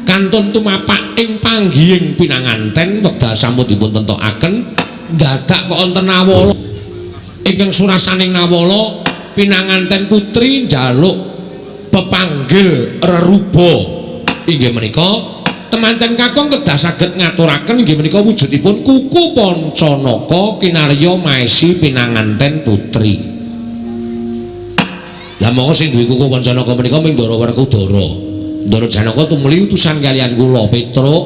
kantun tumapak ing panggihing pinanganten wekdal sampun dipun tentokaken dadak kok wonten nawala. Ingkang surasaning nawala pinanganten putri njaluk pepanggil reruba. Inggih menika temanten kakung kedah saged ngaturaken inggih menika wujudipun kuku Pancanaka kinarya maesi pinanganten putri. Lah monggo sing duwe kuku Pancanaka menika ming Ndara Werkudara. Ndara Janaka tumuli utusan kaliyan kula Petruk,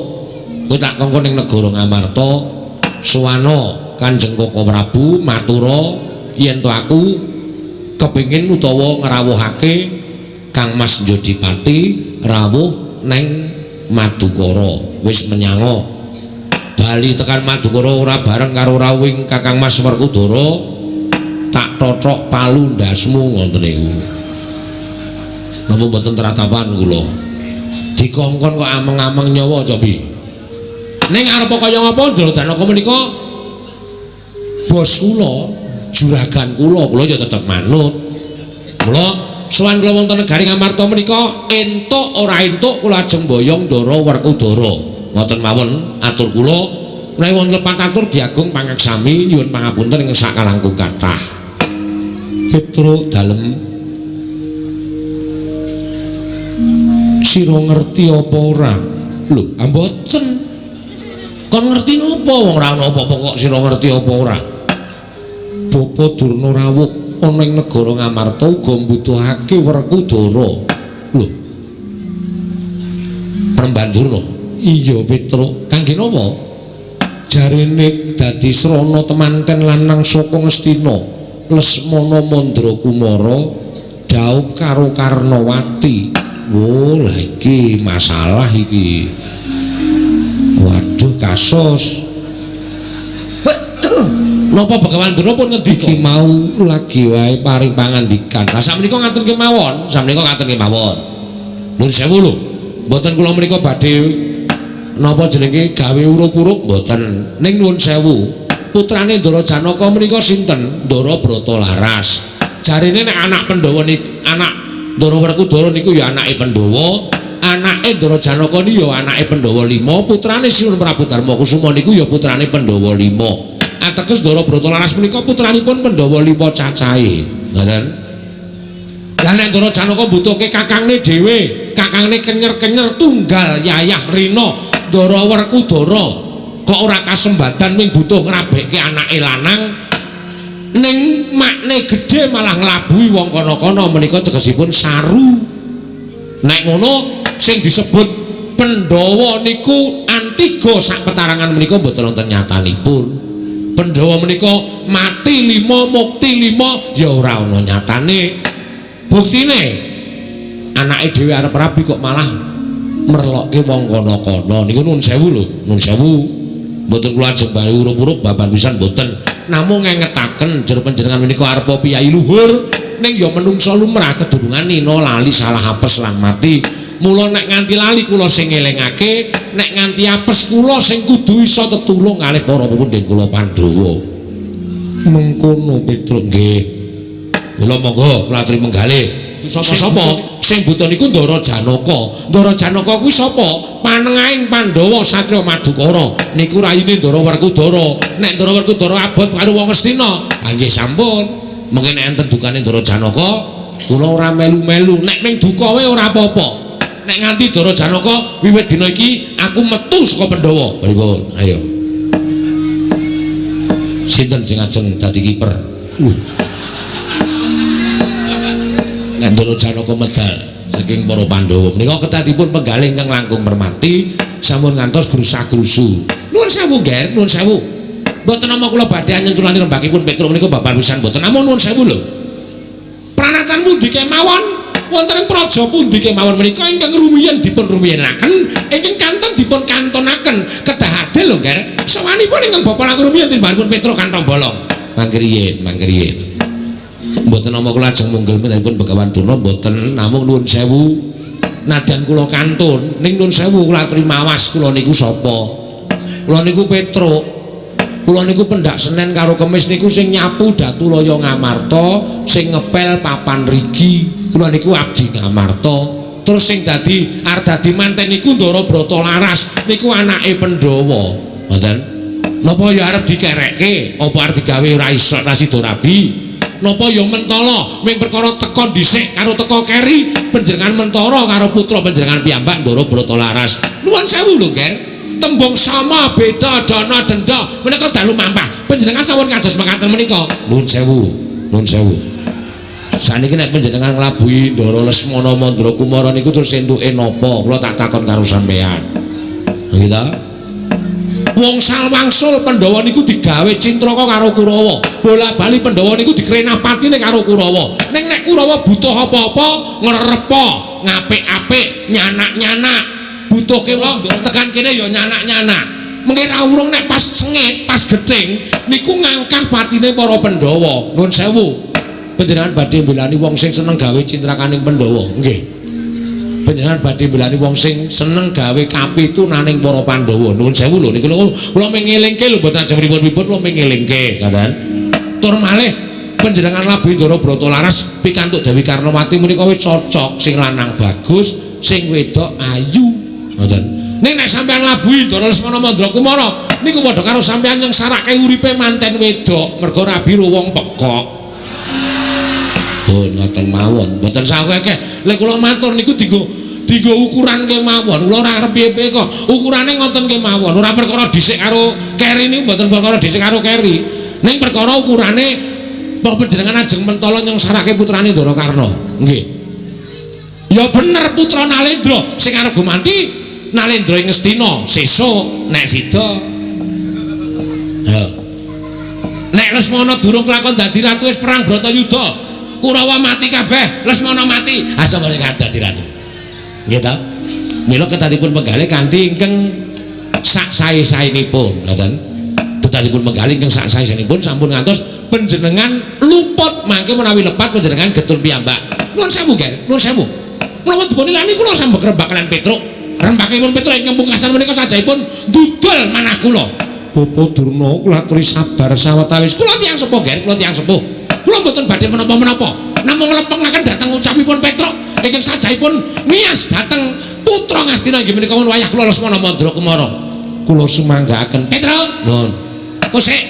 kowe tak kongkon ning negara Ngamarta, suwana Kanjeng Koko Prabu matura yen to aku kepengin utawa ngrawuhake Kang Mas Jodipati rawuh neng Madukara. Wis menyanga bali tekan Madukara ora bareng karo rawuhing Kakang Mas Werkudara, tak tothok palu ndasmu ngoten niku. Napa mboten tratapan kula? Dikongkon kok ameng-ameng nyawa cobi. Ning arep kaya ngapa Ndara Janaka menika bos kula, juragan kula, kula ya tetep manut. Mula sowan kula wonten negari Ngamarta menika entuk ora entuk kula ajeng boyong Ndara Werkudara. Ngoten mawon atur kula. Menawi wonten lepat atur diagung pangaksami nyuwun pangapunten ing sakalangkung kathah. Petruk dalem sira ngerti apa ora? Lho, mboten. Kon ngerti napa wong ora ana apa-apa kok sira ngerti apa ora? Bapa Durna rawuh ana ing negara Ngamarta uga mbutuhake Werkudara. Lho. Premban Durna. Iya, Petruk. Kangge napa? Jarene dadi srana temanten lanang saka Ngastina, Lesmana Mandra Kumara dhaup karo Karnawati. Wo, lah iki masalah iki. Waduh, kasus. Napa Begawan Durna pun ngendika? Iki mau lagi wae paring pangandikan. Lah sakmenika ngaten kemawon, sakmenika ngaten kemawon. Nuwun sewu lho. Mboten kula menika badhe napa jenenge gawe urup-urup mboten. Ning nuwun sewu, putrane Ndara Janaka menika sinten? Ndara Brata Laras. Jarene nek anak Pandhawa niku anak Ndara Werkudara niku ya anake Pandhawa, anake Ndara Janaka niku ya anake Pandhawa 5, putrane Sinuwun Prabu Darma Kusuma niku ya putrane Pandhawa 5. Ateges Ndara Brata Laras menika putranipun Pandhawa 5 cacahe. Ngoten. Lah nek Ndara Janaka mbutuhke kakangne dhewe, kakangne kenyer-kenyer tunggal yayah rina Ndara Werkudara kok ora kasembadan ming butuh ngrabekke anake lanang, ning makne gedhe malah nglabuhi wong kono-kono menika tegesipun saru. Nek ngono sing disebut Pandhawa niku antiga sak petarangan menika mboten wonten nyatanipun. Pandhawa menika mati 5 mukti 5 ya ora ana nyatane. Buktine anake dhewe arep rabi kok malah merlokke wong kono-kono. Niku nuwun sewu lho, nuwun sewu. Mboten kula ajeng bare urup-urup babar pisan mboten. Namung ngengetaken jer panjenengan menika arepa piyayi luhur ning ya menungsa lumrah kedurungan nina lali salah apes lan mati. Mula nek nganti lali kula sing ngelingake, nek nganti apes kula sing kudu iso tetulung kalih para pepundhen kula Pandhawa. Mengkono Petruk nggih. Mula monggo kula aturi menggalih. Sapa-sapa sing buta niku Ndara Janaka. Ndara Janaka kuwi sapa? Panengahing Pandhawa satriya Madukara. Niku rayine Ndara Werkudara. Nek Ndara Werkudara abot karo wong Ngastina, ha nggih sampun. Mengke nek enten dukane Ndara Janaka, kula ora melu-melu. Nek ming duka wae ora apa-apa. Nek nganti Ndara Janaka wiwit dina iki aku metu saka Pandhawa. Pripun? Ayo. Sinten sing ajeng dadi kiper? Nek Ndara Janaka medal saking para Pandhawa menika kedadipun penggalih ingkang langkung permati sampun ngantos grusah-grusu. Nuwun sewu, Nger, nuwun sewu. Mboten nama kula badhe nyenculani rembakipun Petruk menika babar pisan mboten. Namung nuwun sewu lho. Pranatan pundi kemawon wonten ing praja pundi kemawon menika ingkang rumiyin dipun rumiyinaken, ingkang kanten dipun kantonaken kedah adil lho, Nger. Sawanipun ingkang bapa langkung rumiyin timbanipun Petruk kantong bolong. Mangkriyin, mangkriyin. Mboten nama kula ajeng munggel menipun Begawan Durna mboten, namung nuwun sewu. Nadyan kula kantun ning nuwun sewu kula aturi mawas kula niku sapa? Kula niku Petruk. Kula niku pendak Senen karo Kemis niku sing nyapu Datu Laya Ngamarta, sing ngepel papan rigi. Kula niku abdi Ngamarta. Terus sing dadi arep dadi manten niku Ndara Brata Laras, niku anake Pandhawa. Ngoten. Napa ya arep dikerekke? Apa arep digawe ora iso ra sida rabi? Napa ya mentala ming perkara teka dhisik karo teka keri panjenengan mentara karo putra panjenengan piyambak Ndara Brata Laras. Nuwun sewu lho, Nger. Tembung sama beda dana denda menika dalu mampah. Panjenengan sampun kados mekaten menika. Nuwun sewu, nuwun sewu. Saniki nek panjenengan nglabuhi Ndara Lesmana Mandra Kumara niku terus entuke napa? Kula tak takon karo sampean. Nggih ta? Wong salwangsul Pandhawa niku digawe cintraka karo Kurawa. Bola-bali Pandhawa niku dikrenapatine karo Kurawa. Ning nek Kurawa butuh apa-apa, ngrerepa, ngapik-apik, nyanak-nyanak. Butuh kewala tekan kene ya nyanak-nyanak. Mengke ra urung nek pas sengit, pas gething niku ngangkah patine para Pandhawa. Nuwun sewu. Panjenengan badhe mbelani wong sing seneng gawe cintrakaning Pandhawa. Nggih. Panjenengan badhe mbelani wong sing seneng gawe kapitunaning para Pandhawa. Nuwun sewu lho niku kula mengelingke lho mboten ajeng pripun-pripun kula mengelingke, ngoten. Tur malih panjenengan labuhi Ndara Brata Laras pikantuk Dewi Karnawati menika wis cocok, sing lanang bagus, sing wedok ayu, ngoten. Ning nek sampeyan labuhi Ndara Lesmana Mandra Kumara niku padha karo sampeyan nyengsarake uripe manten wedok mergo rabi wong pekok. Oh, ngoten mawon. Mboten saweke. Lek kula matur niku dienggo ukuran kemawon. Kula ora arep piye-piye kok. Ukurane ngoten kemawon. Ora perkara dhisik karo keri niku mboten perkara dhisik karo keri. Ning perkara ukurane mbok panjenengan ajeng mentala nyengsarake putrane Ndara Karna. Nggih. Ya bener putra Nalendra sing arep gumanti Nalendra ing Ngastina sesuk nek sida. Ha. Nek Lesmana durung kelakon dadi ratu wis perang Bratayuda. Kurawa mati kabeh, Lesmana mati. Aja mrene dadi ratu. Nggih ta? Mila kedadipun penggalih kanthi ingkang sak sae-saenipun, ngoten. Kedadipun penggalih ingkang sak sae-saenipun sampun ngantos panjenengan luput mangke menawi lepat panjenengan getun piyambak. Nuwun sewu, Ger, nuwun sewu. Menapa dipun ilani kula sambek rembak kalian Petruk. Rembakipun Petruk ingkang pungkasan menika sajahipun ndudul manah kula. Bapa Durna kula aturi sabar sawetawis. Kula tiyang sepuh, Ger, kula tiyang sepuh. Kula mboten badhe menapa-menapa. Namung nglempengaken dhateng ucapipun Petruk ingkang sajahipun nias dhateng putra Ngastina inggih menika wayah kula Lesmana Mandra Kumara. Kula sumanggaaken Petruk. Nuwun. Kosek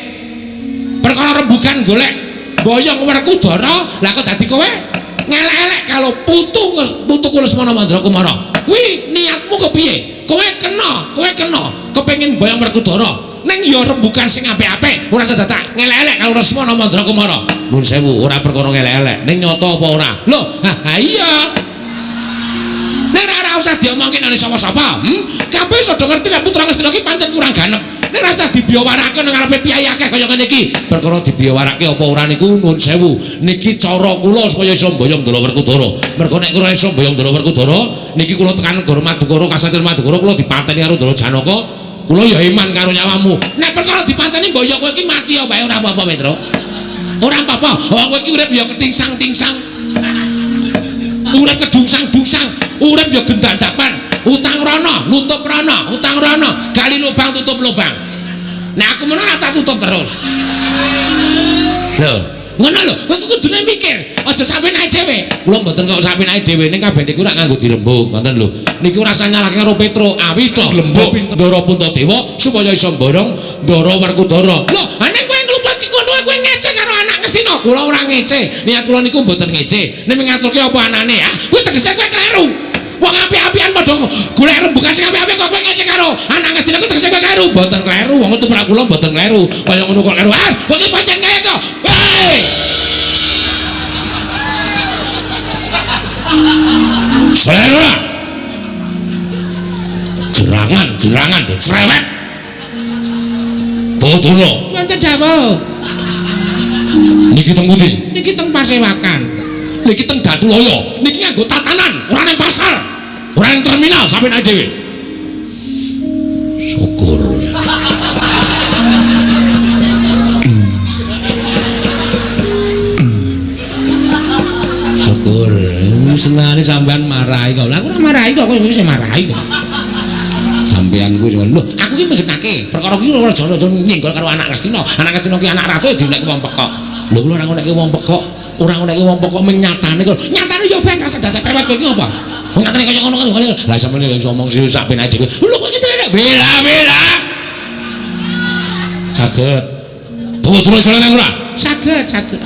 perkara rembugan golek boyong Werkudara, lah kok dadi kowe ngelek-elek kalau putuku Lesmana Mandra Kumara. Kuwi niatmu kepiye? Kowe kena kepengin boyong Werkudara. Ning ya rembugan sing apik-apik, ora dadak ngelek-elek karo Lesmana Mandra Kumara. Nuwun sewu, ora perkara ngelek-elek, ning nyata apa ora? Lho, ha iya. Ning ora usah diomongke nang sapa-sapa, Kabeh iso do ngerti nek putra Ngastina iki pancen kurang ganep. Ning ora usah dibiyawarake nang ngarepe piyai akeh kaya ngene iki. Perkara dibiyawarake apa ora niku nuwun sewu. Niki cara kula supaya iso mboyong Ndara Werkudara. Mergo nek kula iso mboyong Ndara Werkudara, niki kula tekan negara Madukara, kasatriyan Madukara kula dipateni karo Ndara Janaka. Kula ya iman karo nyawamu. Nek perkara dipateni mbok ya kowe iki mati ya wae ora apa-apa, Petro. Ora apa-apa. Wong kowe iki urip ya ketingsang-tingsang. Urip kedungsang-dungsang, urip ya gendandapan. Utang rono, nutup rono, utang rono, gali lubang tutup lubang. Nek aku menawa tak tutup terus. Lho, Ngono lho, kowe kudune mikir. Aja sampeyan ae dhewe. Kula mboten kok sampeyan ae dhewe ning kabeh niku ora nganggo dirembug, ngoten lho. Niku rasa nyalahke karo Petro, awita lembuk Ndara Puntadewa supaya iso mborong Ndara Werkudara. Lho, ning kowe ngluput ngono kowe ngece karo anak Ngastina. Kula ora ngece. Niat kula niku mboten ngece. Ning ngaturke apa anane? Ah, kuwi tegese kowe kleru. Wong apik-apikan padha golek rembugan sing apik-apik kok kowe ngece karo anak Ngastina kuwi tegese kowe kleru. Mboten kleru, wong tumrap kula mboten kleru. Kaya ngono kok kleru. Ah, kok iki pancen kaya to. Hei! Selera. Gerangan-gerangan do cerewet. Durna. Wonten dawuh. Niki teng pundi? Niki teng Pasewakan. Niki teng Datulaya. Niki nganggo tatanan, ora ning pasar. Ora ning terminal sampeyan ae dhewe. Syukur. Syukur. Senengane sampean marahi kok. Lah aku ora marahi kok, kowe wis marahi kok. Sampean kuwi lho, aku ki menggenake. Perkara ki ora aja nyenggol karo anak Ngastina. Anak Ngastina ki anak ratu dinekke wong pekok. Lho kula ora ngonekke wong pekok. Ora ngonekke wong pekok ming nyatane kok. Nyatane yo ben rasa dadak cerewet kowe iki apa? Wong nyatane kaya ngono kok. Lah sampeyan iso omong sing sak penake dhewe. Lho kowe iki cerewet. Bela-bela. Saged. Tuwa-tuwa iso nang ora? Saged, saged.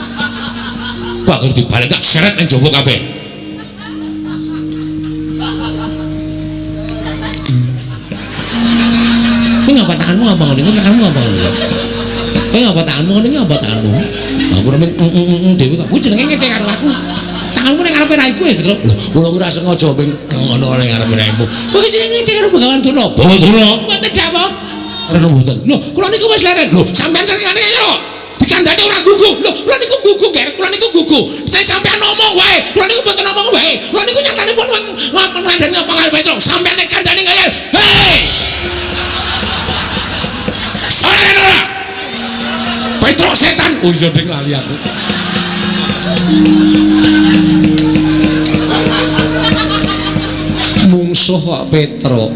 Bakal dibalik tak seret ning jaba kabeh. Kowe ngapa tanganmu apa ngene? Tanganmu apa ngene? Kowe ngapa tanganmu ngene ngapa tanganmu? Aku ora meng dhewe kok. Kuwi jenenge ngece karo aku. Tanganmu ning ngarepe raiku ya, Truk. Lho, kula ora sengaja ping ngono ning ngarepe raimu. Kuwi jenenge ngece karo Begawan Durna. Bawa Durna. Mboten dawuh. Ora mboten. Lho, kula niku wis leren. Lho, sampean sengane lho. Dikandhane ora gugu. Lho, kula niku gugu, Ger. Kula niku gugu. Saya sampean ngomong wae. Kula niku mboten ngomong wae. Kula niku nyatane pun ngomong ngandani apa karo Petruk. Sampean nek kandhane kaya, hei! Sorene ora. Petruk setan. Oh iya ding lali aku. Mungsuh kok Petruk.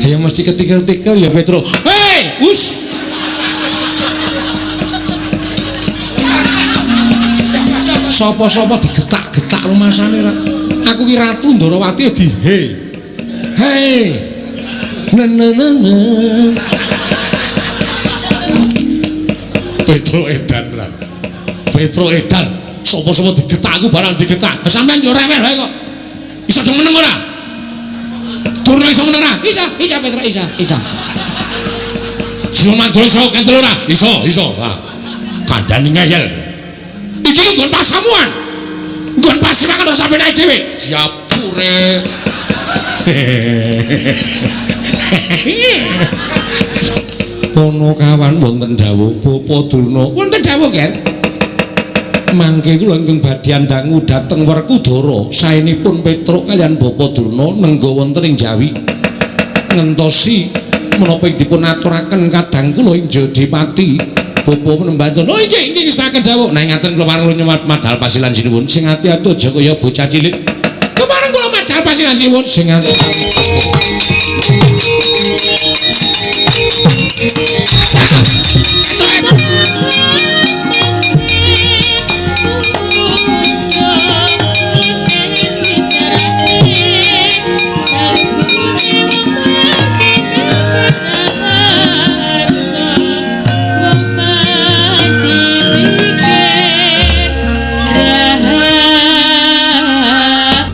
Ya mesti ketikel-tikel ya Petruk. Hei, us. Sapa-sapa digetak-getak rumasane ra. Aku ki Ratu Ndarawati di he. Hei. Ne. Petruk edan ra. Petruk edan. Sapa-sapa digetak aku barang digetak. Sampeyan yo rewel wae kok. Iso dong meneng ora? Durna iso meneng ora? Iso, iso Petruk iso, iso. Siluman Durna iso kentel ora? Iso, iso. Ha. Kandhane ngeyel. Iki nggon pasamuan. Nggon pasewakan ora sampeyan ae dhewe. Diapure. Ponokawan wonten dawuh Bapa Durna. Wonten dawuh, Ger. Mangke kula ingkang badhe dangu dhateng Werkudara, saenipun Petruk kaliyan Bapa Durna nengga wonten ing Jawi. Ngentosi menapa ing dipun aturaken kadang kula ing Jodipati. Bapa penembanten. Oh inggih, inggih ngestaken dawuh. Nah ngaten kula pareng nyuwun madal pasilan sinuwun. Sing ati-ati aja kaya bocah cilik. Kepareng kula madal pasilan sinuwun. Sing ati.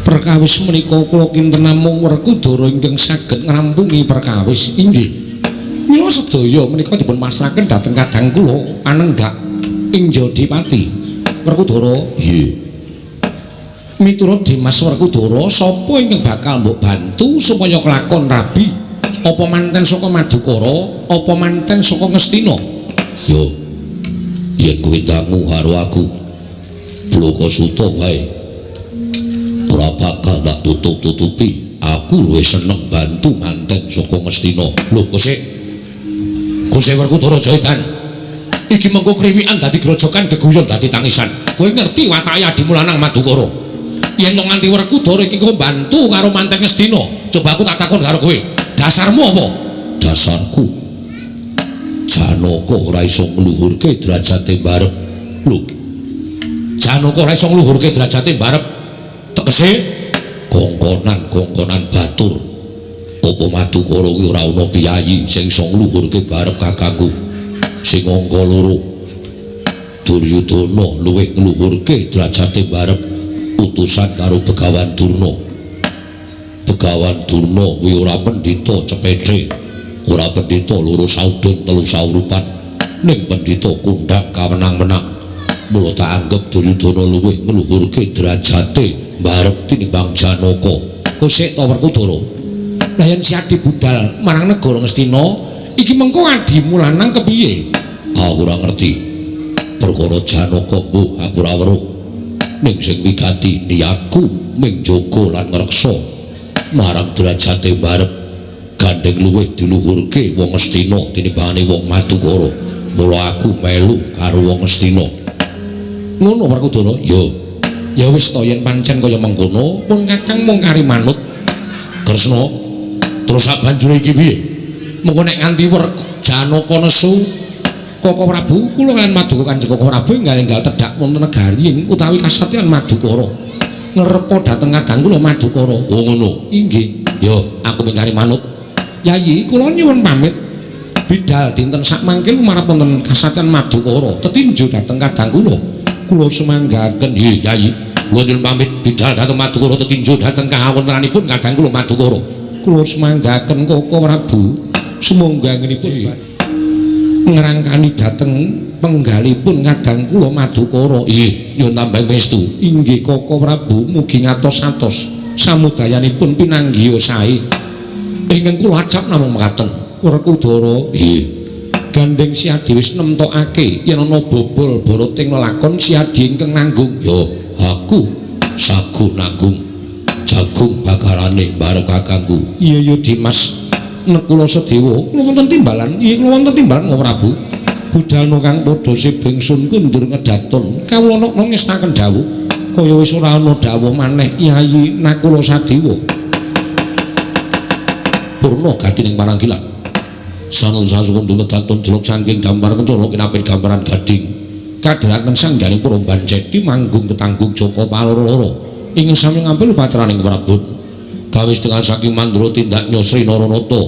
Perkawis menika kula kinten namung Werkudara ingkang saged ngrampungi perkawis. Inggih. Mila sedaya menika dipun pasrahaken dhateng kadang kula panenggak ing Jodipati. Werkudara, nggih. Miturut Dimas Werkudara, sapa ingkang bakal mbok bantu supaya kelakon rabi? Apa manten saka Madukara, apa manten saka Ngastina? Yo. Yen kowe dangu karo aku, Blokasuta wae. Ora bakal tak tutup-tutupi. Aku luwih seneng bantu manten saka Ngastina. Lho, kose. Kose Werkudara Jaidan. Iki mengko kriwikan dadi grojokan geguyon dadi tangisan. Kowe ngerti watake adimu lanang Madukara. Yen to nganti Werkudara iki kok bantu karo manten Ngastina, coba aku tak takon karo kowe. Dasarmu apa? Dasarku Janaka ora iso ngluhurke derajate barep. Lho, Janaka ora iso ngluhurke derajate mbarep. Tegese gongkonan-gongkonan batur. Apa Madukara kuwi ora ana piyayi sing iso ngluhurke mbarep kakangku. Sing angka loro Duryudana luwih ngluhurke derajate mbarep utusan karo Begawan Durna. Begawan Durna kuwi ora pendhita cepethe, ora pendhita loro saudon telu saurupan, ning pendhita kondhang kawenang-wenang. Mula tak anggep Duryudana luwih ngluhurke derajate mbarep tinimbang Janaka. Kosek to Werkudara. Lah yen Siadi budal marang negara Ngastina, iki mengko adimu lanang kepiye? Aku ora ngerti. Perkara Janaka mbuh aku ora weruh. Ning sing wigati niatku ming jaga lan ngreksa marang derajate mbarep gandeng luwih diluhurke wong Ngastina tinimbangane wong Madukara. Mula aku melu karo wong Ngastina. Ngono Werkudara? Ya. Ya wis to yen pancen kaya mengkono, pun Kakang mung kari manut. Kresna, terus sak banjure iki piye? Mengko nek nganti Janaka nesu Koko Prabu, kula kaliyan Maduka Kanjeng Koko Prabu enggal-enggal tedhak wonten negari utawi kasatriyan Madukara. Ngrepa dhateng kadang kula Madukara. Oh ngono. Inggih. Ya, aku mung kari manut. Yayi, kula nyuwun pamit. Bidal dinten sakmangke lumarep wonten kasatriyan Madukara, tetinju dhateng kadang kula. Kula sumanggaken. Nggih, Yayi. Kula nyuwun pamit bidal dhateng Madukara tetinju dhateng kawontenanipun kadang kula Madukara. Kula sumanggaken Koko Prabu. Sumangga anggenipun ngrangkani dhateng penggalipun kadang kula Madukara. Nggih, nyuwun tambah pangestu. Inggih Koko Prabu, mugi ngatos-atos samudayanipun pinanggiya sae. Ingkang kula acap namung mekaten. Werkudara, nggih. Gandeng Siadi wis nemtokake yen ana bobol boroting lelakon Siadi ingkang nanggung. Ya, aku saguh nanggung jagung bakarane mbarep kakangku. Iya ya Dimas. Nekula Sedewa, kula wonten timbalan. Iya kula wonten timbalan Koko Prabu. Budalna kang padha sibingsun kundur ngedaton. Kawula nokno ngestaken dawuh. Kaya wis ora ana dawuh maneh Yayi Nakula Sadewa. Purna gadining paranggilan. Sanul sasukundur ngedaton jelok saking gambar kencana kinapit gambaran gading. Kadheraken sangganing para banceti manggung ketanggung Joko Paloro-loro. Ingkang sami ngampil upacaraning Prabun. Gawe setengah saking Mandura tindak Nyosri Naranata.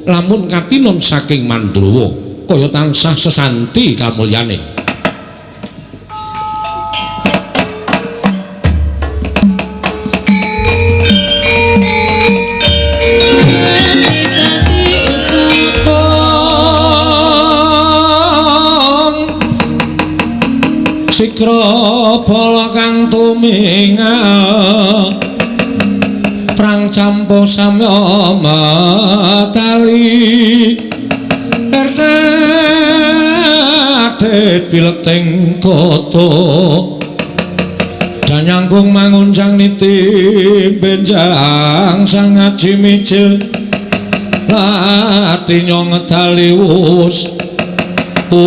Lamun katinon saking Mandrawa kaya tansah sesanti kamulyane. Sikra bala kang tumingal prang campo samya matali erdadit bileting kota danyangkung mangunjang niti benjang sang aji mijil lati nyong ngedali wus om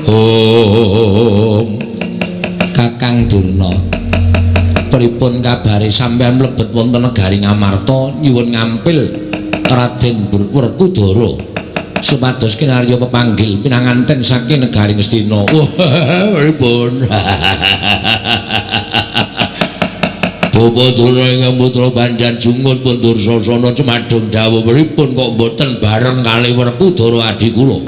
om. Kakang Durna, pripun kabare sampeyan mlebet wonten negari Ngamarta nyuwun ngampil Raden Werkudara supados kinarya pepanggil pinanganten saking negari Ngastina. Wah, pripun? Bapa Durna ingkang putra Banjar Jungut pun Dursasana cemadung dawuh pripun kok mboten bareng kalih Werkudara adi kula.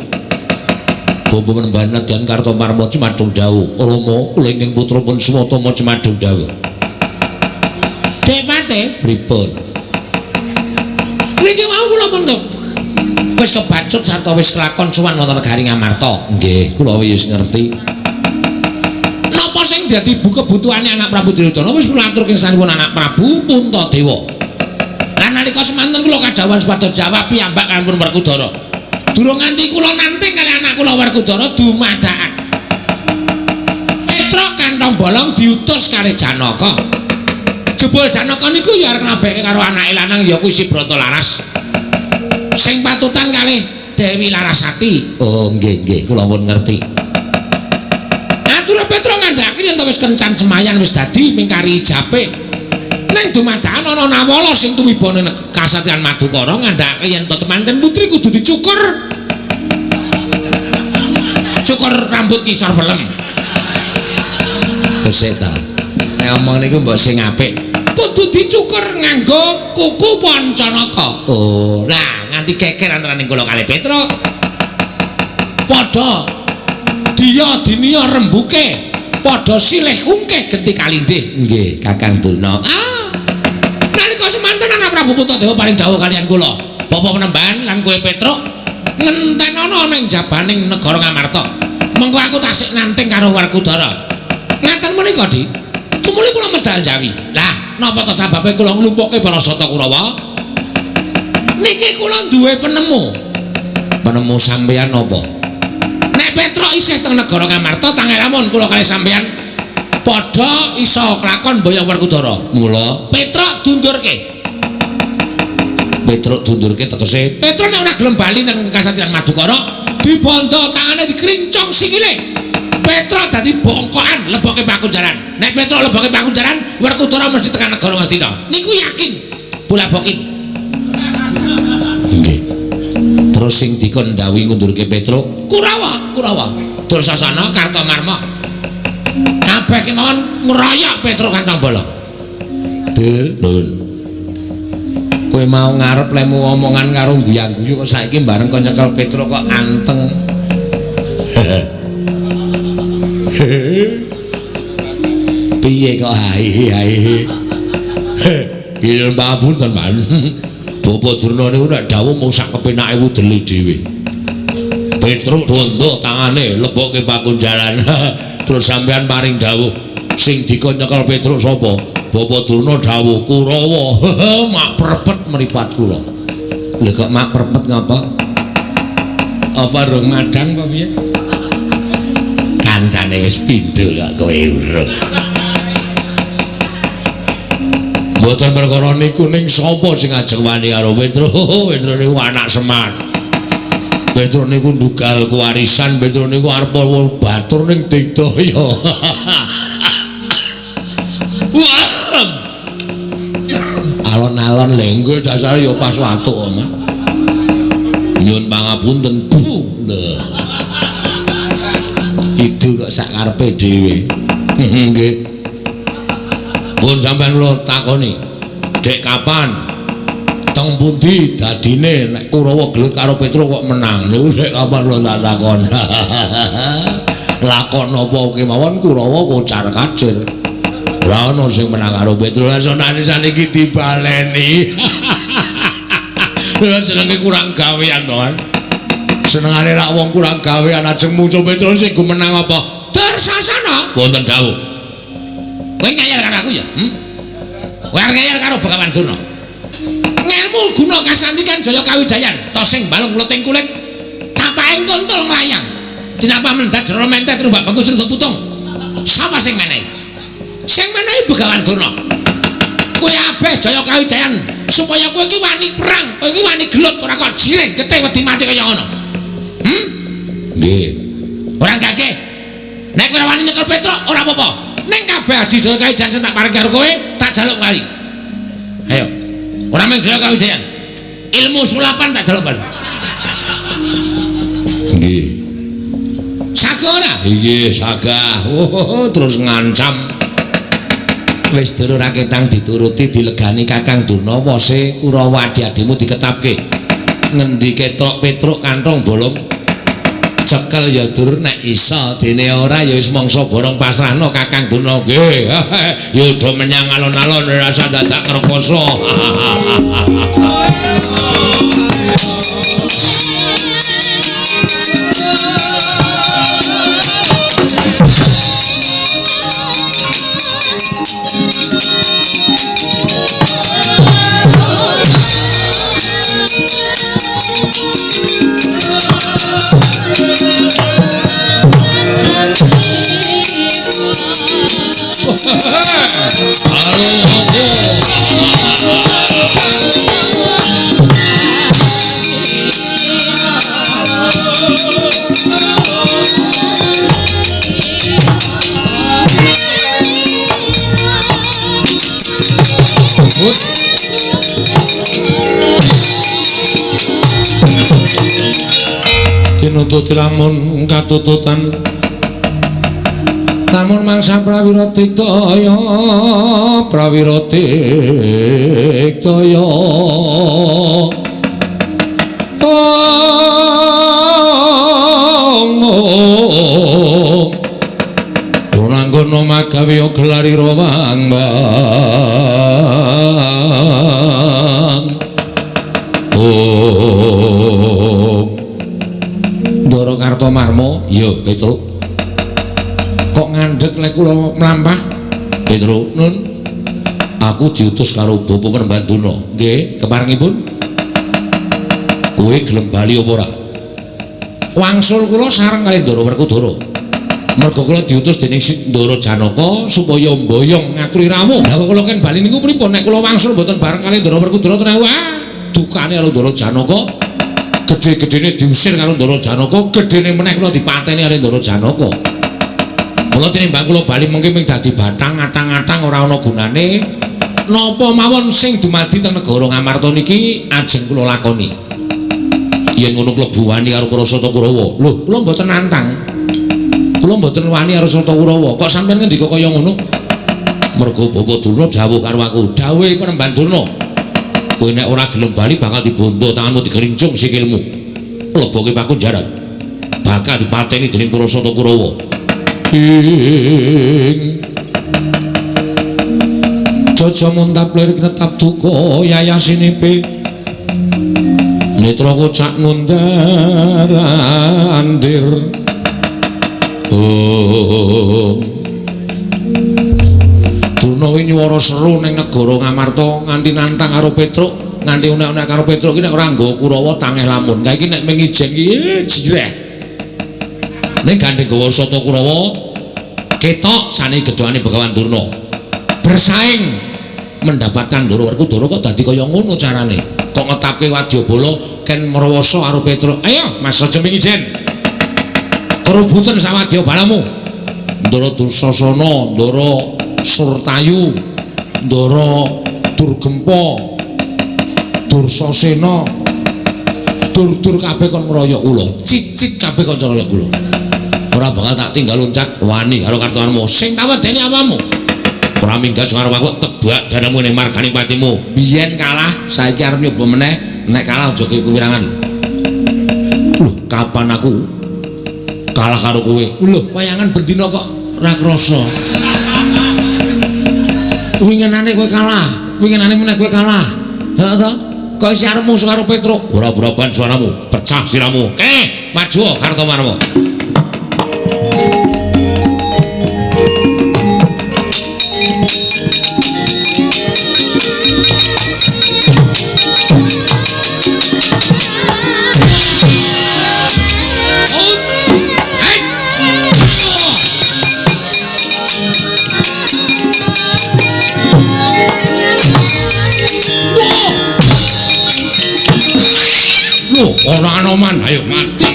Bapa Menembahan Nadyan Kartomarma cemadung dawuh, Rama kula ingkang putra pun Swatama cemadung dawuh. Dek Pate, pripun? Niki wau kula pun wis kebacut sarta wis kelakon sowan wonten negari Ngamarta. Nggih, kula wis ngerti. Napa sing dadi kebutuhane anak Prabu Duryudana wis kula aturke sanipun anak Prabu Puntadewa. Lan nalika semanten kula kadhawuhan supados jawab piyambak kalampun Werkudara. Durung nganti kula nanting kali anak kula Werkudara dumadakan. Petruk kantong bolong diutus kalih Janaka. Jebul Janaka niku ya arep ngrabeke karo anake lanang ya kuwi si Brata Laras. Sing patutan kalih Dewi Larasati. Oh nggih nggih kula pun ngerti. Atur Petruk ngandhake yen wis kencan semayan wis dadi mingkari ijape. Ning dumadakan ana nawala sing tumibane kasatriyan Madukara ngandhake yen temanten putri kudu dicukur. Cukur rambut ngisor film. Gesek ta. Nek omong niku mbok sing apik. Kudu dicukur nganggo kuku Pancanaka. Oh, lah nganti keker antaraning kula kalih Petruk. Padha diya diniya rembuke, padha silih ungkeh genti kalindih. Nggih, Kakang Durna. Ah. Nalika semanten anak Prabu Puntadewa paring dawuh kaliyan kula. Bapak Penemban lan kowe Petruk ngentenono ning jabaning negara Ngamarta. Mengko aku tasik nanting karo Werkudara. Ngaten menika, Dik. Tumuli kula medal Jawi. Lah, napa ta sababe kula nglumpukke para Sata Kurawa? Niki kula duwe penemu. Penemu sampeyan napa? Nek Petruk isih teng negara Ngamarta, tangel lamun kula kalih sampeyan padha iso klakon boyong Werkudara. Mula Petruk dundurke. Petruk dundurke tegese Petruk nek ora gelem bali nang kasatriyan Madukara, dibondo tangane dikrincong sikile. Petruk dadi bongkokan leboke pakunjaran. Nek Petruk leboke pakunjaran, Werkudara mesti tekan negara Ngastina. Niku yakin. Bola-bokin. Nggih. Terus sing dikon ndhawuhi ngundurke Petruk, Kurawa, Kurawa. Dursasana, Kartamarma. Kabeh kemawon ngroyok Petruk kantong bala. Dul, Nun. Kowe mau ngarep lemu omongan karo guyang-guyu kok saiki bareng kok nyekel Petruk kok anteng. Piye kok hai hai. Nggih pangapunten, Pak. Bapak Durna niku nek dawuh mung sak kepenake wudele dhewe. Petruk bondo tangane lebokke pakunjaran. Terus sampean paring dawuh sing dikon nyekel Petruk sapa? Bapak Durna dawuh Kurawa. Mak prepet mripat kula. Lha kok mak prepet ngapa? Apa rung madang apa piye? Kancane wis pindho kok kowe urung. Mboten perkara niku ning sapa sing ajeng wani karo Petruk? Petruk niku anak Semar. Petruk niku ndugal kewarisan, Petruk niku arep batur ning digdaya. Alon-alon lenggo dasare ya pas watuk, Mas. Nyuwun pangapunten, Bu. Lho. Itu kok sak karepe dhewe. Nggih. Pun sampean kula takoni, dek kapan teng pundi dadine nek Kurawa gelut karo Petruk kok menang? Niku dek kapan kula tak takon. Lakon napa kemawon Kurawa kocar kacir. Ora ono sing menang karo Petruk. Lah sonane saniki dibaleni. Lha jenenge kurang gawean to, kan. Senengane rak wong kurang gawean ajeng muncul Petruk sing go menang apa? Dursasana. Wonten dawuh. Kowe ngeyel karo aku ya? Kowe arep ngeyel karo Begawan Durna. Ngelmu guna kasantikan Jaya Kawijayan, tosing balung leting kulit, tapaking kontol nglayang. Dinapa mendat jero mentet rumbak bangku srunduk putung. Sapa sing menehi? Sing menehi Begawan Durna. Kowe abeh Jaya Kawijayan supaya kowe iki wani perang, kowe iki wani gelut ora kok jiring getih wedi mati kaya ngono. Nggih. Ora gage. Nek kowe ora wani nyekel Petruk ora apa-apa. Ning kabeh aji Jaya Kawijayan sing tak paring karo kowe tak jaluk kali. Ayo. Ora mung Jaya Kawijayan. Ilmu sulapan tak jaluk bali. Nggih. Sagah ora? Nggih, sagah. Oh, terus ngancam. Wis durung raketang dituruti dilegani Kakang Durna wose Kurawa adi-adimu diketapke. Ngendi ketrok Petruk kantong bolong. Cekel ya dur nek iso dene ora ya wis mangsa borong pasrahno Kakang Durna. Nggih. Ya udah menyang alon-alon rasa dadak ngrekoso. Tinututi lamun katututan lamun mangsa prawira diktaya prawira diktaya ora magawe gelarira wang Om Ndara Kartomarma ya Petruk kok ngandhek lek kula mlampah Petruk nun aku diutus karo Bapak Prembanduna nggih keparengipun kowe gelem bali apa ora wangsul kula sareng kali Ndara Werkudara merga kula diutus dening Ndara Janaka supaya mboyong ngaturi rawuh lha kok kula ken bali niku pripun nek kula wangsul mboten bareng kali Ndara Werkudara tenan wah dukane karo Ndara Janaka gedhe-gedhene diusir karo Ndara Janaka gedhene meneh kula dipateni karo Ndara Janaka kula tinimbang kula bali mengke ming dadi bathang atang-atang ora ana gunane napa mawon sing dumadi teng negara Ngamarta niki ajeng kula lakoni yen ngono klebu wani karo para Sata Kurawa lho kula mboten nantang kula mboten wani karo Sata Kurawa kok sampeyan ngendika kaya ngono mergo Bapak Durna dawuh karo aku dawuhe Panembahan Durna kowe nek ora gelem bali bakal dibondo tanganmu digerincung sikilmu leboke pakunjaran bakal dipateni dening para Sata Kurawa ing Jaja muntap lirik netap duka yayasinipe netra kocak ngundar andir Om Durna kuwi nyuwara seru ning negara Ngamarta nganti nantang karo Petruk nganti unek-unek karo Petruk iki nek ora nggawa Kurawa tangeh lamun kae iki nek ming ijen iki jireh ning gandeng gawa Sata Kurawa ketok sane gedhane Begawan Durna bersaing mendapatkan Ndara Werkudara kok dadi kaya ngono carane kok ngetapke wadyabala ken mrawasa karo Petruk ayo Mas aja ming ijen kerubutan sawadyabalamu Ndara Dursasana Ndara Surtayu Ndara Durgempa Dursasena dur-dur kabeh kon ngroyok kula cicit kabeh kon ngroyok kula ora bakal tak tinggal loncat wani karo kartoanmu sing tak wedeni awamu ora minggat karo aku tebak danamu ning margane patimu biyen kalah saiki arep nyoba meneh nek kalah aja kewirangan lho kapan aku kalah karo kowe lho wayangan bendina kok ora krasa winginane kowe kalah winginane meneh kowe kalah heeh to kok isih arep musuh karo Petruk ora braban suaramu pecah siramu kene maju Kartomarma ora anoman ayo mati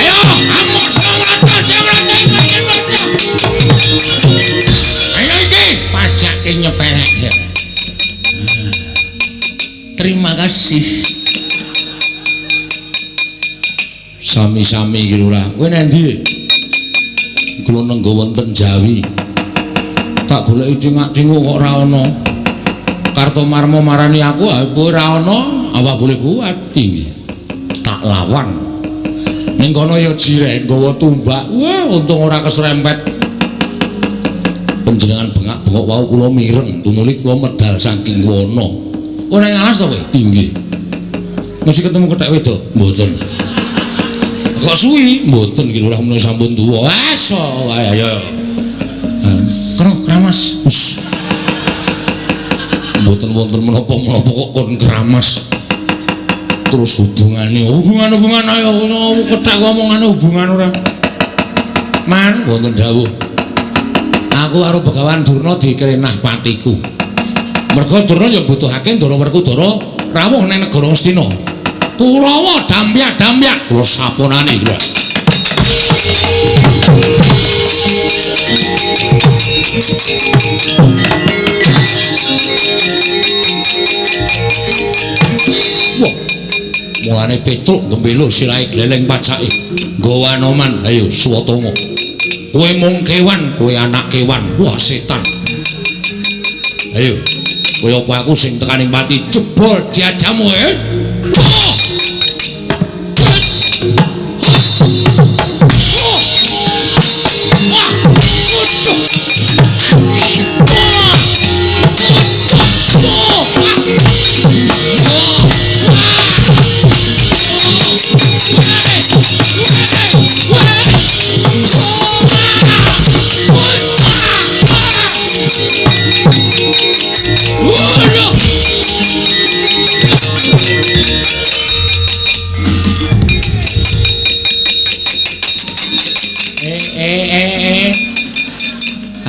ayo amok ayo iki pajake nyepelek terima kasih sami-sami iki lurah kowe nendi kula nenggo wonten Jawi tak goleki cingak-cinguk kok ora ana Kartomarma marani aku ora ana apa boleh buat inggih tak lawan ning kono ya jireh nggawa tumbak wah untung ora keserempet panjenengan bengak-bengok wau kula mireng tumuli kula medal saking wana kowe nang alas to kowe inggih mesti ketemu kethek wedok mboten kok suwi mboten iki lurah menawa sampun tuwa aso wae ayo kena kramas mboten wonten menapa-menapa kok kon kramas terus hubungane hubungan-hubungan ayo kethek omongane hubungan ora man wonten dawuh aku karo Begawan Durna dikrenah patiku merga Durna ya butuhake Ndara Werkudara rawuh nang negara Astina. Kurawa dampyak-dampyak kula saponane kula. Wah, mulane Petruk gembelo sirahe gleleng pacake. Nggawa Anoman, ayo Swatama. Kowe mung kewan, kowe anak kewan. Wah, setan. Ayo, kowe apa aku sing tekaning pati jebol diajamu eh?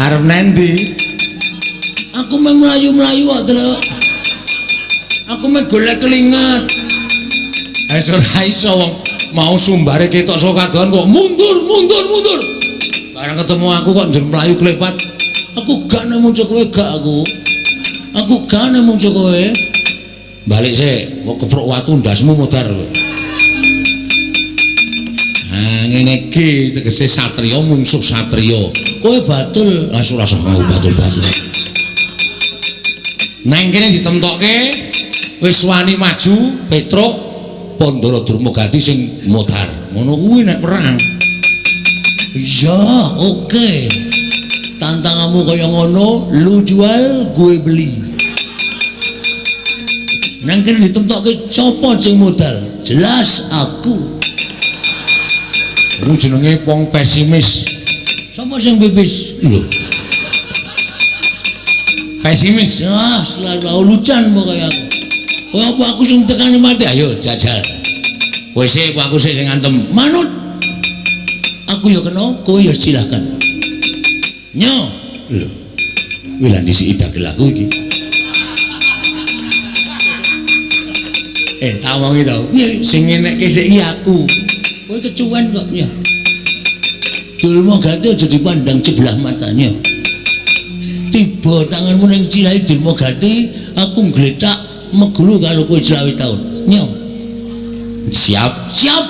Arep nendi? Aku mung mlayu-mlayu kok, Truk. Aku mung golek kelinget. Wis ora iso wong mau sumbare ketok saka kadohan kok mundur, mundur, mundur. Barang ketemu aku kok njur mlayu klepat. Aku gak nemu kowe gak aku. Aku gak nemu kowe. Balik sik, kok keprok watu ndasmu modar kowe. Nah, ngene iki tegese satriya mungsuh satriya. Kowe batul, ah ora usah nganggo batul-batul. Neng kene ditemtokke wis wani maju Petruk Pandara Durmagati sing modar. Ngono kuwi nek perang. Iya, oke. Tantanganmu kaya ngono, lu jual, gue beli. Neng kene ditemtokke sapa sing modal? Jelas aku. Kuwi jenenge wong pesimis. Sapa sing pipis? Lho. Pesimis. Ah, selalu lucan pokoke aku. Kowe apa aku sing tekani mati? Ayo jajal. Kowe sik, aku sik sing ngantem. Manut. Aku ya kena, kowe ya silahkan. Nyo. Lho. Kuwi lha ndisiki dagel aku iki. Tak omongi to. Piye sing ngenekke sik iki aku. Kowe kecuwen kok nyo. Durmagati aja dipandang sebelah matanya. Tiba tanganmu ning cilahe Durmagati, aku ngglecak megulu kalau kowe 25 taun. Nyo. Siap, siap.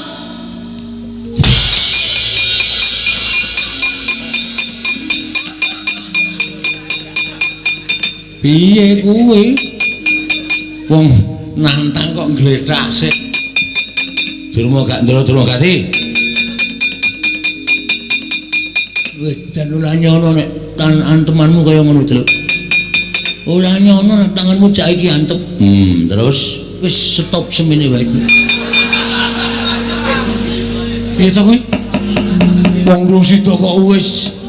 Piye kuwe? Wong nantang kok ngglecak sik. Durmagati. Wedan ora nyono nek antemanmu kaya ngono, Truk. Ora nyono nek tanganmu cak iki antep. Terus wis stop semene wae. Piye to kuwi? Wong rung sida kok wis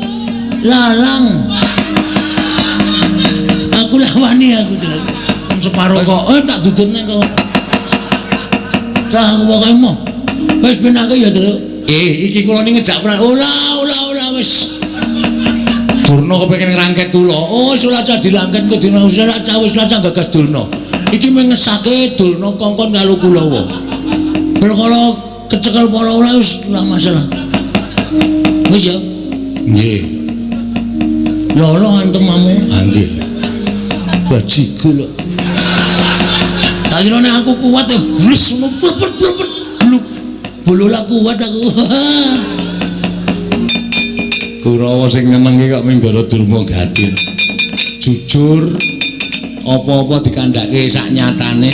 lalang. Aku lawani aku, Truk. Wong separo kok tak dudune kok. Lah aku pokoke moh. Wis penake ya, Truk. Iki kula ni ngejak perang. Ora, ora, ora wis. Durna kepengin ngrangket kula. Oh, wis ora cah dirangket kok dina wis ora cah wis ora gagas Durna. Iki mung ngesake Durna kongkon karo Kulawa. Perkara kecekel para ora wis ora masalah. Wis ya. Nggih. Lolo antemamu. Ha nggih. Bajiku lho. Tak kira nek aku kuat ya blis ngono plepet plepet bluk. Bolola kuat aku. Kurawa sing nyenengke kok Minggara Durmagati. Jujur apa-apa dikandhake sak nyatane.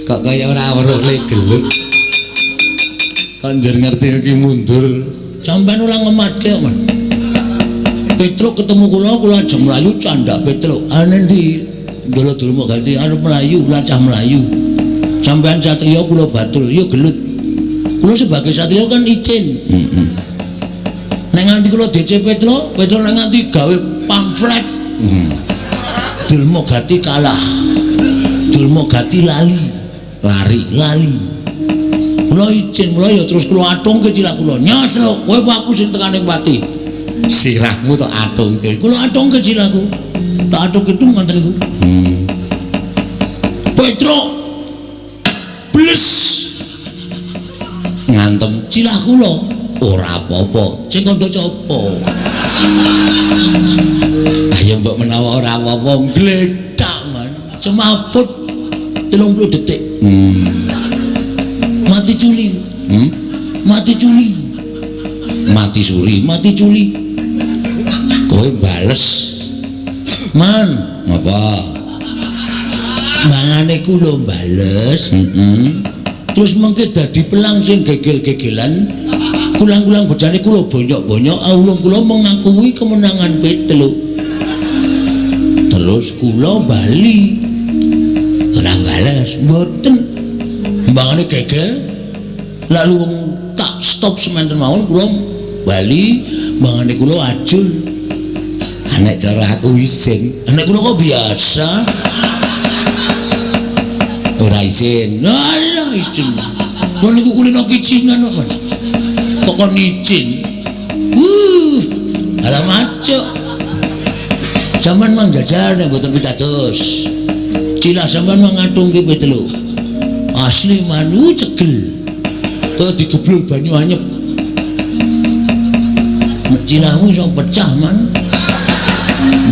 Kok kaya ora weruh le gelut. Kok njer ngerti iki mundur. Sampeyan ora ngematke kok, Mas. Petruk ketemu kula, kula ajeng mlayu candhak Petruk. Ane ndi? Ndara Durmagati arep mlayu, lacah mlayu. Sampeyan satriya kula batul, ya gelut. Kula sebagai satriya kan icin. Heeh. Nek nganti kula DC Petruk, Petruk nek nganti gawe pamflet. Heeh. Durmagati kalah. Durmagati lali. Lari, lali. Kula icin, kula ya terus kula atungke cilak kula. Nyas lho, kowe apa aku sing tekaning pati. Sirahmu tak atungke. Kula atungke sirahku. Tak atungke itu ngoten niku. Petruk bles ngantem cilah kula. Ora apa-apa. Sing kandha sapa? Ayo mbok menawa ora apa-apa gledak man. Semaput 30 detik. Mati culi. Mati culi. Mati suri, mati culi. Kowe bales. Man, ngapa? Mangane kula bales. Terus mengke dadi pelang sing gegel-gegelan. Kulang-kulang bojane kula bonyok-bonyok, aulung kula mengakui kemenangan Petruk. Terus kula bali. Ora bales, mboten. Mbangane gegel. Lalu wong tak stop semanten mawon kula bali, mbangane kula ajul. Nek cara aku isin, nek kula kok biasa. Ora isin. Alah isin. Kula niku kulino kicinan kok. Kok kon izin. Alah macuk. Sampeyan mang jajal nek mboten pitados. Cilah sampeyan mang ngatungke Petruk. Asli manu cegel. Kaya digeblul banyu anyep. Nek cilahmu iso pecah man.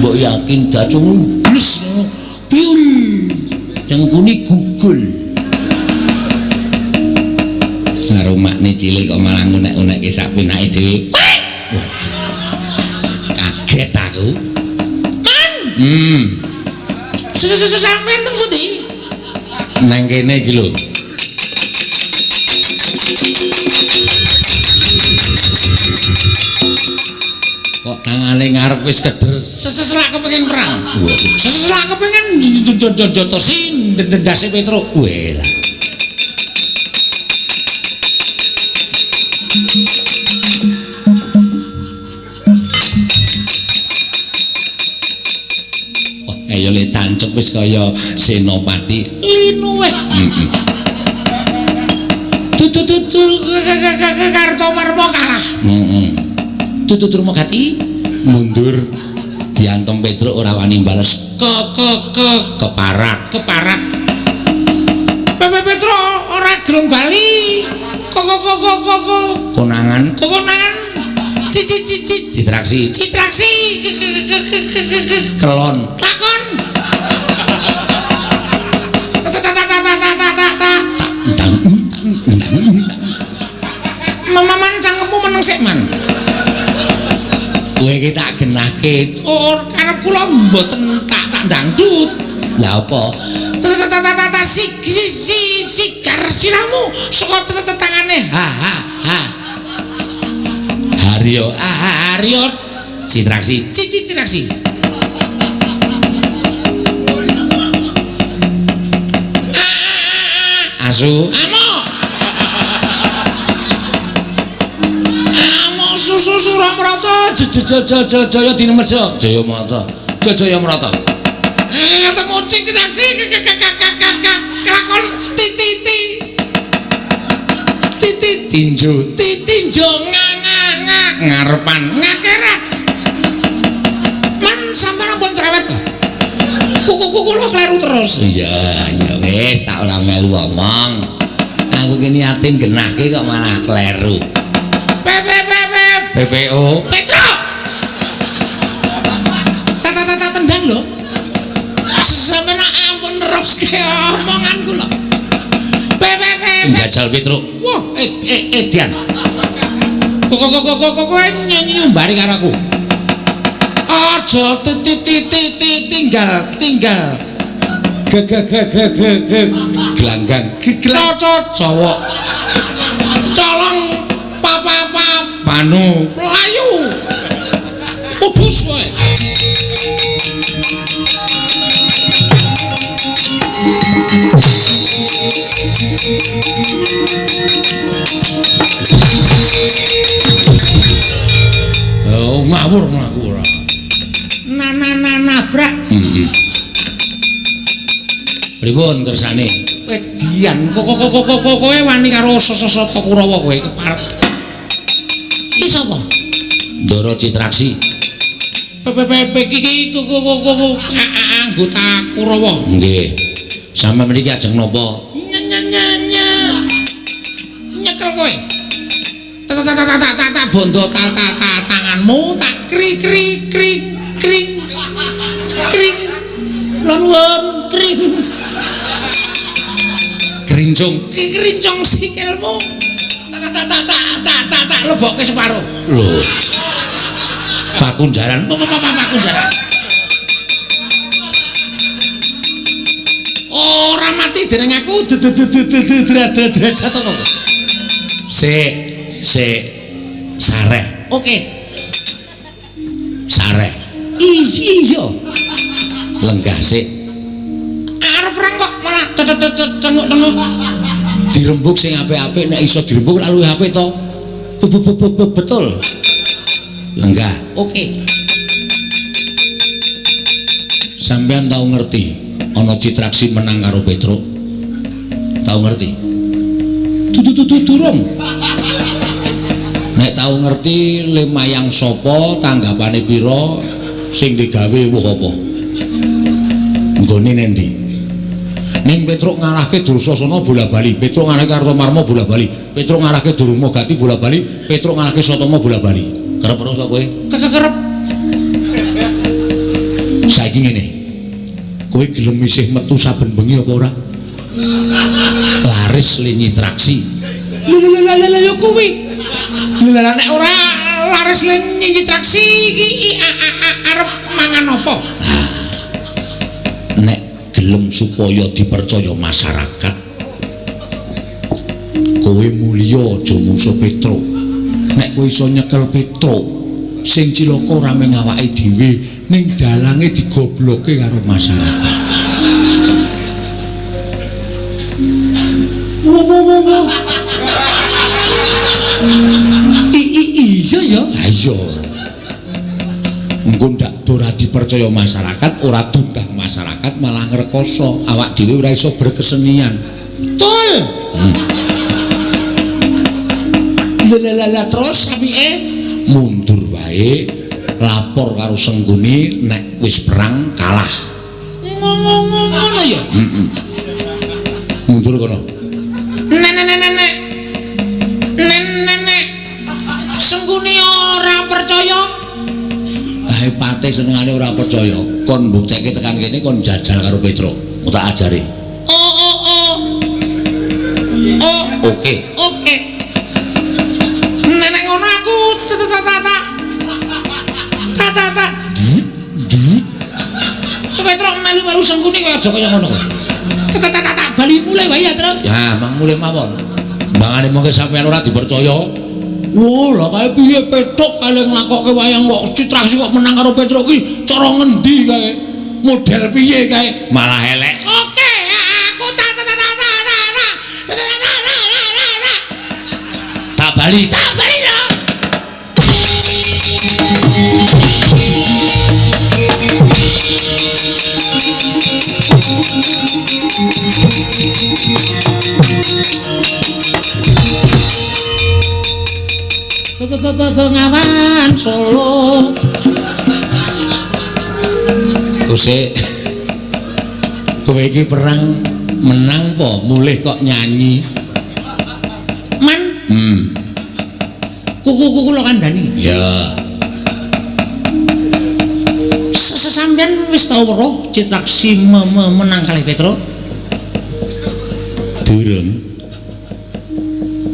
Mbok yakin dacung bles ngono. Piul. Cengkuni gugul. Ngarumakne cilik kok malah ngunek-unekke sak pinake dhewe. Waduh. Kaget aku. Man. Sampeyan teng pundi? Nang kene iki lho. Kok tangane ngarep wis keder. Seselak kepengin perang. Seselak kepengin jotosi ndendase Petruk. Weh lah. Wah, ayo le tancep wis kaya Senopati linuweh. Tutu Kartomarma kalah. Tutu Trumogati mundur diantem Petruk ora wani bales. Ke keparat, keparat. Petruk ora gelem bali. Kok konangan, konangan. Cici citraksi, citraksi. Kelon, lakon. Tak ndang ndang. Mamaman cangkemmu meneng sik man. Kowe iki tak genahke. Oh, karep kula mboten tak ndangdut. Lah apa? Ta si sigar sirahmu saka tangane. Ha ha ha. Haryo, Haryo citraksi, citraksi. Asu, amo. Amo susu Suramrata jaya dinemerja. Jaya Mata. Jaya Mrata. Ketemu citraksi kelakon titi titi tinju tinju nga ngarepan ngakerat. Man sampeyan ampun cerewet to. Kuku kula kleru terus. Iya, ya wis tak ora melu omong. Aku ki niate genahke kok malah kleru. P P P P PPO. Petruk. Tak tendang lho. Sampeyan ampun neruske omongan kula. P P P. Njajal Petruk. Wah, edian. Kok kowe nyumbari karo aku. Aja tinggal tinggal. G g g g g gelanggang cocok cowok. Colong papa panu mlayu. Udus wae. Oh, ngawur mlaku ora. Na na na nabrak. Pripun kersane? Edian kok kowe wani karo sosok Kurawa kowe keparep. Iki sapa? Ndara Ndara Citraksi. PPP iki anggota Kurawa. Nggih. Sampeyan mriki ajeng napa? Nyekel kowe. Tak tak tak tak tak tak bondo tak tak tak tanganmu tak kri kri kring kring kring nuwun kring krincung krincung sikilmu tak tak tak tak tak tak tak lebokke separo. Lho. Pakunjaran, pakunjaran. Ora mati dening aku derajat apa? Sik, sik sareh. Oke. Sareh. Iya. Lenggah sik. Arep perang kok malah tengok-tengok. Dirembuk sing apik-apik nek iso dirembuk lak luwih apik to. Betul. Lenggah. Oke. Sampeyan tau ngerti ana Citraksi menang karo Petruk? Tau ngerti? Durung. Nek tau ngerti lemayang sapa, tanggapane pira, sing digawe wuh apa? Nggone nendi? Ning Petruk ngalahke Dursasana bola-bali, Petruk ngalahke Kartomarma bola-bali, Petruk ngalahke Durmagati bola-bali, Petruk ngalahke Satama bola-bali. Kerep terus to kowe? Kerep. Saiki ngene. Kowe gelem isih metu saben bengi apa ora? Laris le nyitraksi. Lho lho lho lho ya kuwi. Lho nek ora laris le nyitraksi iki arep mangan apa? Nek gelem supaya dipercaya masyarakat, kowe mulya aja mungsuh Petruk. Nek kowe iso nyekel Petruk, sing cilaka ora mung awake dhewe, ning dalange digobloke karo masyarakat. Wo. Iya ya. Ha iya. Engko ndak ora dipercaya masyarakat, ora diundang masyarakat, malah ngrekoso. Awak dhewe ora iso berkesenian. Betul. Lha terus apike mundur wae, lapor karo Sengkuni nek wis perang kalah. Ngono ya. Heeh. Mundur kono. Nek nek nek nek. Nek nek. Sengkuni ora percaya. Bae pate senengane ora percaya. Kon mbuktekke tekan kene kon jajal karo Petruk. Tak ajari. Oh. Oh, oke. Oke. Nenek ngono aku tak. Petruk melu-melu Sengkuni kaya aja kaya ngono kowe. Tak bali mulih wae ya, Truk. Ya, mang mulih mawon. Mbangane mongke sampeyan ora dipercaya. Lho, lha kae piye Petruk kale nglakokke wayang kok Citraksi kok menang karo Petruk ki cara ngendi kae? Model piye kae? Malah elek. Oke, aku tak. Tak bali. Tak bali lho. Bengawan Solo. Kusik, kowe iki perang menang po mulih kok nyanyi. Man. Kuku kula kandhani. Ya. Sesampeyan wis tau weruh Citraksi menang kalih Petruk? Durung.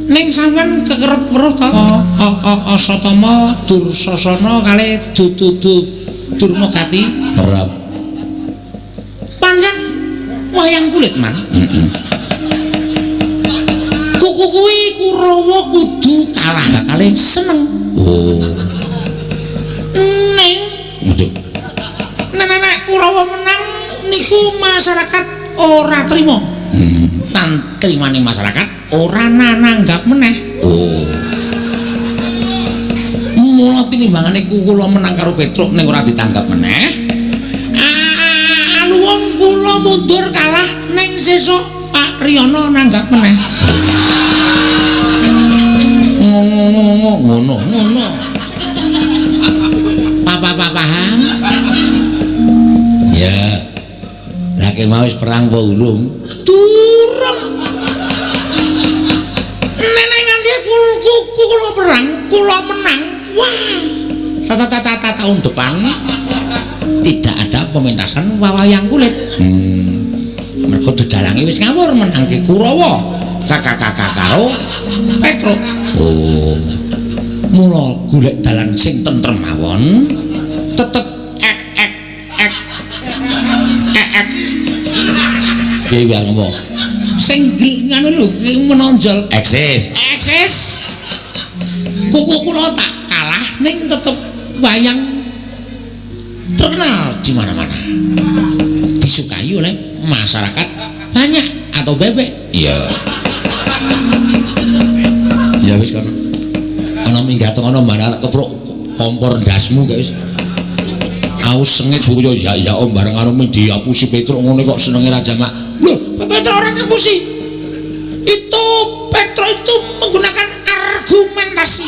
Ning sampeyan kekerep weruh to? Asatama Dursasana kalih Durmagati. Kerep. Pancen wayang kulit, Man. Heeh. Kuku kuwi Kurawa kudu kalah kalih seneng. Oh. Ning waduh. Nek Kurawa menang niku masyarakat ora trima. Tan trimane masyarakat ora nananggap meneh. Oh. Mula tinimbangane kula menang karo Petruk ning ora ditanggap meneh. Aluwung kula mundur kalah ning sesuk Pak Riyana nanggap meneh. Ngono. Lha mau wis perang apa urung? Durung. Nenek nganti kula perang, kula menang. Wah. Tata tahun depan tidak ada pementasan wayang kulit. Mergo dedalange wis ngawur menangke Kurawa. Kakak karo Petruk. Oh. Mula golek dalan sing tentrem mawon, tetep ek ek ek ek ek. Piye wae ngomong? Sing nganu lho menonjol eksis. Eksis. Kuku kula tak kalah ning tetep wayang terkenal di mana-mana. Disukai oleh masyarakat banyak atau bebek. Iya. Ya wis kono. Ana minggat ana barang kepruk kompor ndasmu kok wis. Aus sengit surya ya ya om bareng karo ming diapusi Petruk ngono kok senenge ra jamak. Lho, Petruk ora ngapusi. Itu Petruk itu menggunakan argumentasi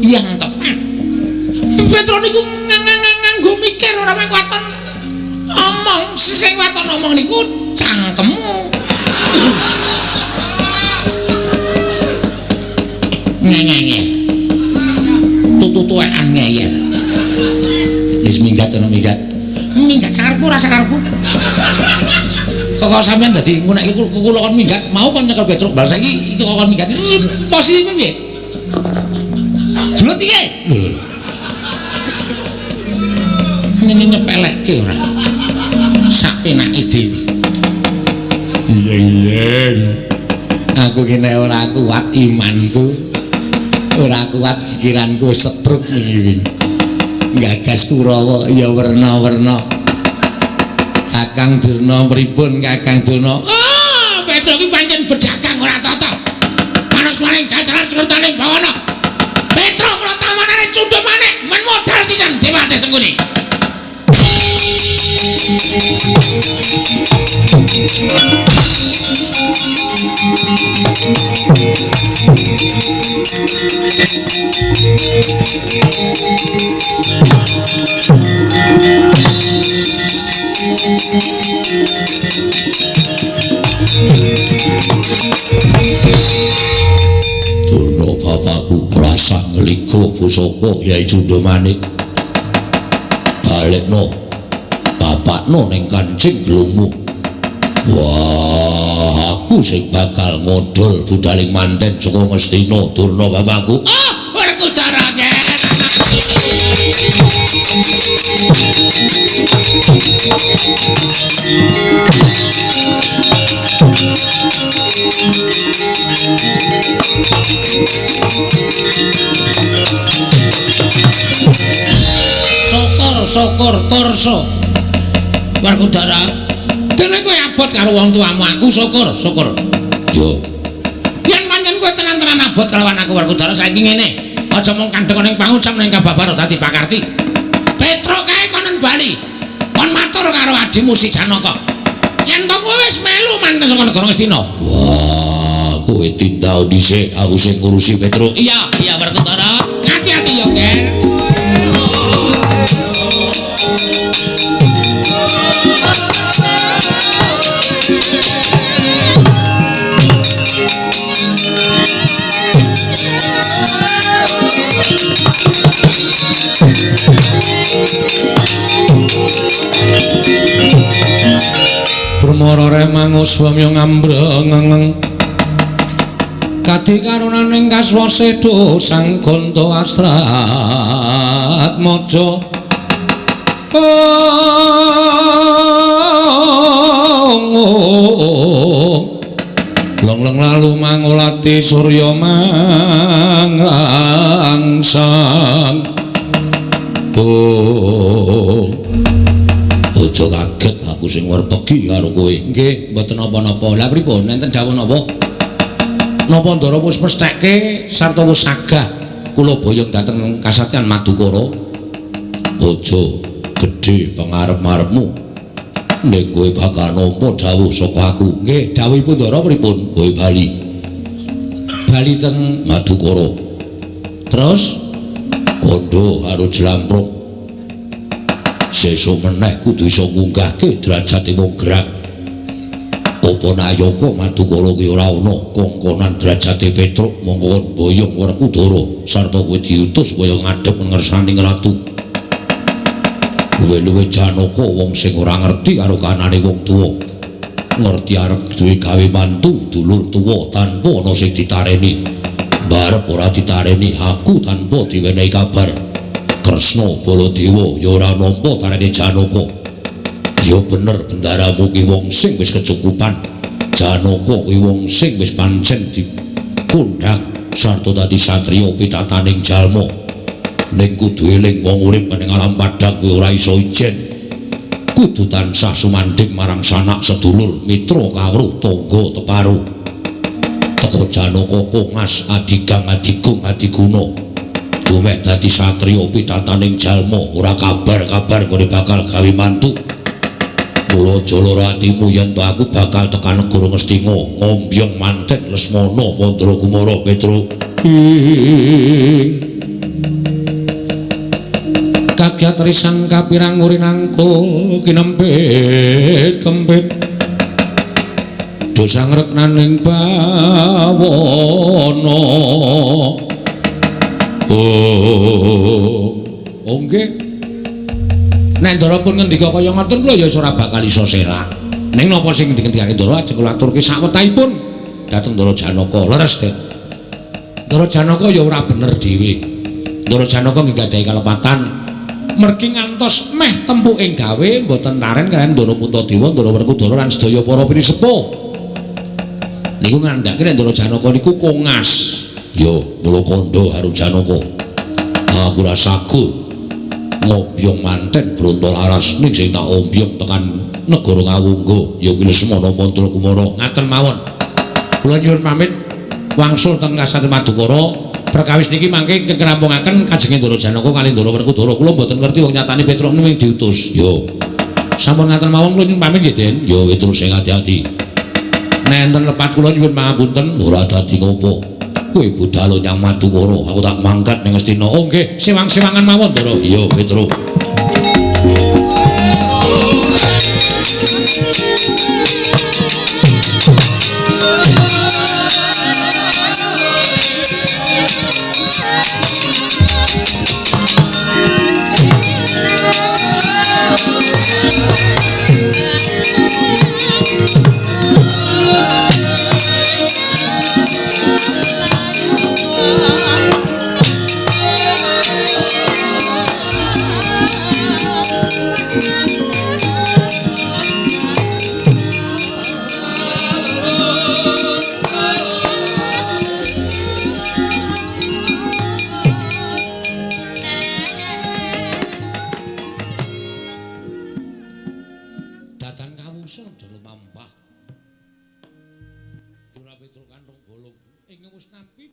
yang tepat. Petruk niku nganggo mikir ora mung waton omong, sing waton omong niku cangkemmu. Ngeyel. Tutu-tuwekan ngeyel. Wis minggat ana minggat. Minggat sakarepku ora sakarepku. Kok sampean dadi ngunekke kula kon minggat, mau kon nyekel Petruk, bal saiki iki kok kon minggat. Posisine piye? Gelut iki. Lho lho. Ngene nyepelekke ora. Sak penake dhewe. Iya iya. Aku ki nek ora kuat imanku, ora kuat pikiranku setruk wingi. Gagas Kurawa ya werna-werna. Kakang Durna pripun Kakang Durna? Ah, Petruk ki pancen berdagang ora tata. Manuk suwaning jajaran sertaning bawana. Petruk kula tawanane cundha manik men modal sisan Dewate Sengkuni. Durna bapakku rasa ngligo pusaka Yai Cundha Manik. Balekno bapakno ning kancing glungmu. Wah, aku sing bakal ngodol budaling manten saka Ngastina Durna bapakku. Ah, Werkudara ken. Syukur, syukur, torso. Werkudara, dene kowe abot karo wong tuamu, aku syukur, syukur. Yo. Yen pancen kowe tenan-tenan abot kelawan aku Werkudara saiki ngene. Aja mung kandhek ning pangucap ning kababaro dadi pakarti. Petruk kae kono bali. Kon matur karo adimu si Janaka. Yen to kowe wis melu manten saka negara Ngastina. Wah, kowe tindau dhisik, aku sing ngurusi Petruk. Iya, iya Werkudara. Ngati-ati yo, Ger. Brahmara remangus wamya ngambrengeng kadi karunaning kaswasedo sang ganta astratmaja. Long-long lalu mangulati surya mangrangsang. Oh, aja kaget aku sing werpegi karo kowe. Nggih, mboten napa-napa. Lah pripun? Enten dawuh napa? Napa Ndara wis mestheke sarta wis sagah kula boyong dhateng kasatyan Madukara? Aja gedhe pangarep-arepmu. Ning kowe bakal nampa dawuh saka aku. Nggih, dawuhipun Ndara pripun? Kowe bali. Bali teng Madukara. Terus kandha karo Jlamprong. Sesuk meneh kudu iso ngunggahke derajate wong gerang. Apa nayaka Madukara ki ora ana kongkonan derajate Petruk mongko boyong Werkudara sarta kowe diutus kaya ngadhep ngersaning ratu. Luwe-luwe Janaka wong sing ora ngerti karo kanane wong tuwa. Ngerti arep duwe gawe mantu dulur tuwa tanpa ana sing ditareni. Mbarep ora ditareni aku tanpa diwenehi kabar. Kresna Baladewa ya ora nampa tarene Janaka. Ya bener bendaramu ki wong sing wis kecukupan. Janaka kuwi wong sing wis pancen dikundang sarta dadi satriya pitataning jalma. Ning kudu eling wong urip ning alam padhang kuwi ora iso ijen. Kudu tansah sumandhing marang sanak sedulur, mitra kawruh, tangga teparo. Teka Janaka kongas adigang adigung adiguna. Dumeh dadi satriya pitataning jalma ora kabar-kabar nggone bakal gawe mantu. Mula aja lara atimu yen to aku bakal tekan negara Ngastina ngombyong manten Lesmana Mandra Kumara Petruk. Kagiat risang kapirang urinangkung kinempit kempit dosa ngreknaning bawana. Oh, nggih. Nek Ndara pun ngendika kaya ngoten kula ya ora bakal iso serak. Ning napa sing dingendikake Ndara ajeng kula aturke sawetahipun dhateng Ndara Janaka. Leres, Dik. Ndara Janaka ya ora bener dhewe. Ndara Janaka nggih gadhahi kalepatan mergi ngantos meh tempuking gawe mboten taren kaliyan Ndara Puntadewa, Ndara Werkudara lan sedaya para pinisepuh. Niku ngandhake nek Ndara Janaka niku kongas. Ya, mula kandha karo Janaka. Aku ora sagu ngombyong manten Brontolaras ning sing tak ombyong tekan negara Ngawungga ya kuwi Lesmana Mandra Kumara. Ngaten mawon. Kula nyuwun pamit wangsul teng Kasar Madukara. Perkawis niki mangke krampungaken kajenge Ndara Janaka kali Ndara Werkudara. Kula mboten ngerti wong nyatane Petruk ning diutus. Yo. Sampun ngaten mawon kula nyuwun pamit nggih, Den. Yo Petruk sing ati-ati. Nek enten lepat kula nyuwun pangapunten. Ora dadi ngopo. Kowe budal nyang Madukara, aku tak mangkat ning Ngastina. Oh nggih, sewang-sewangan mawon, Ndara. Iya, Petruk. Ing wis nampi.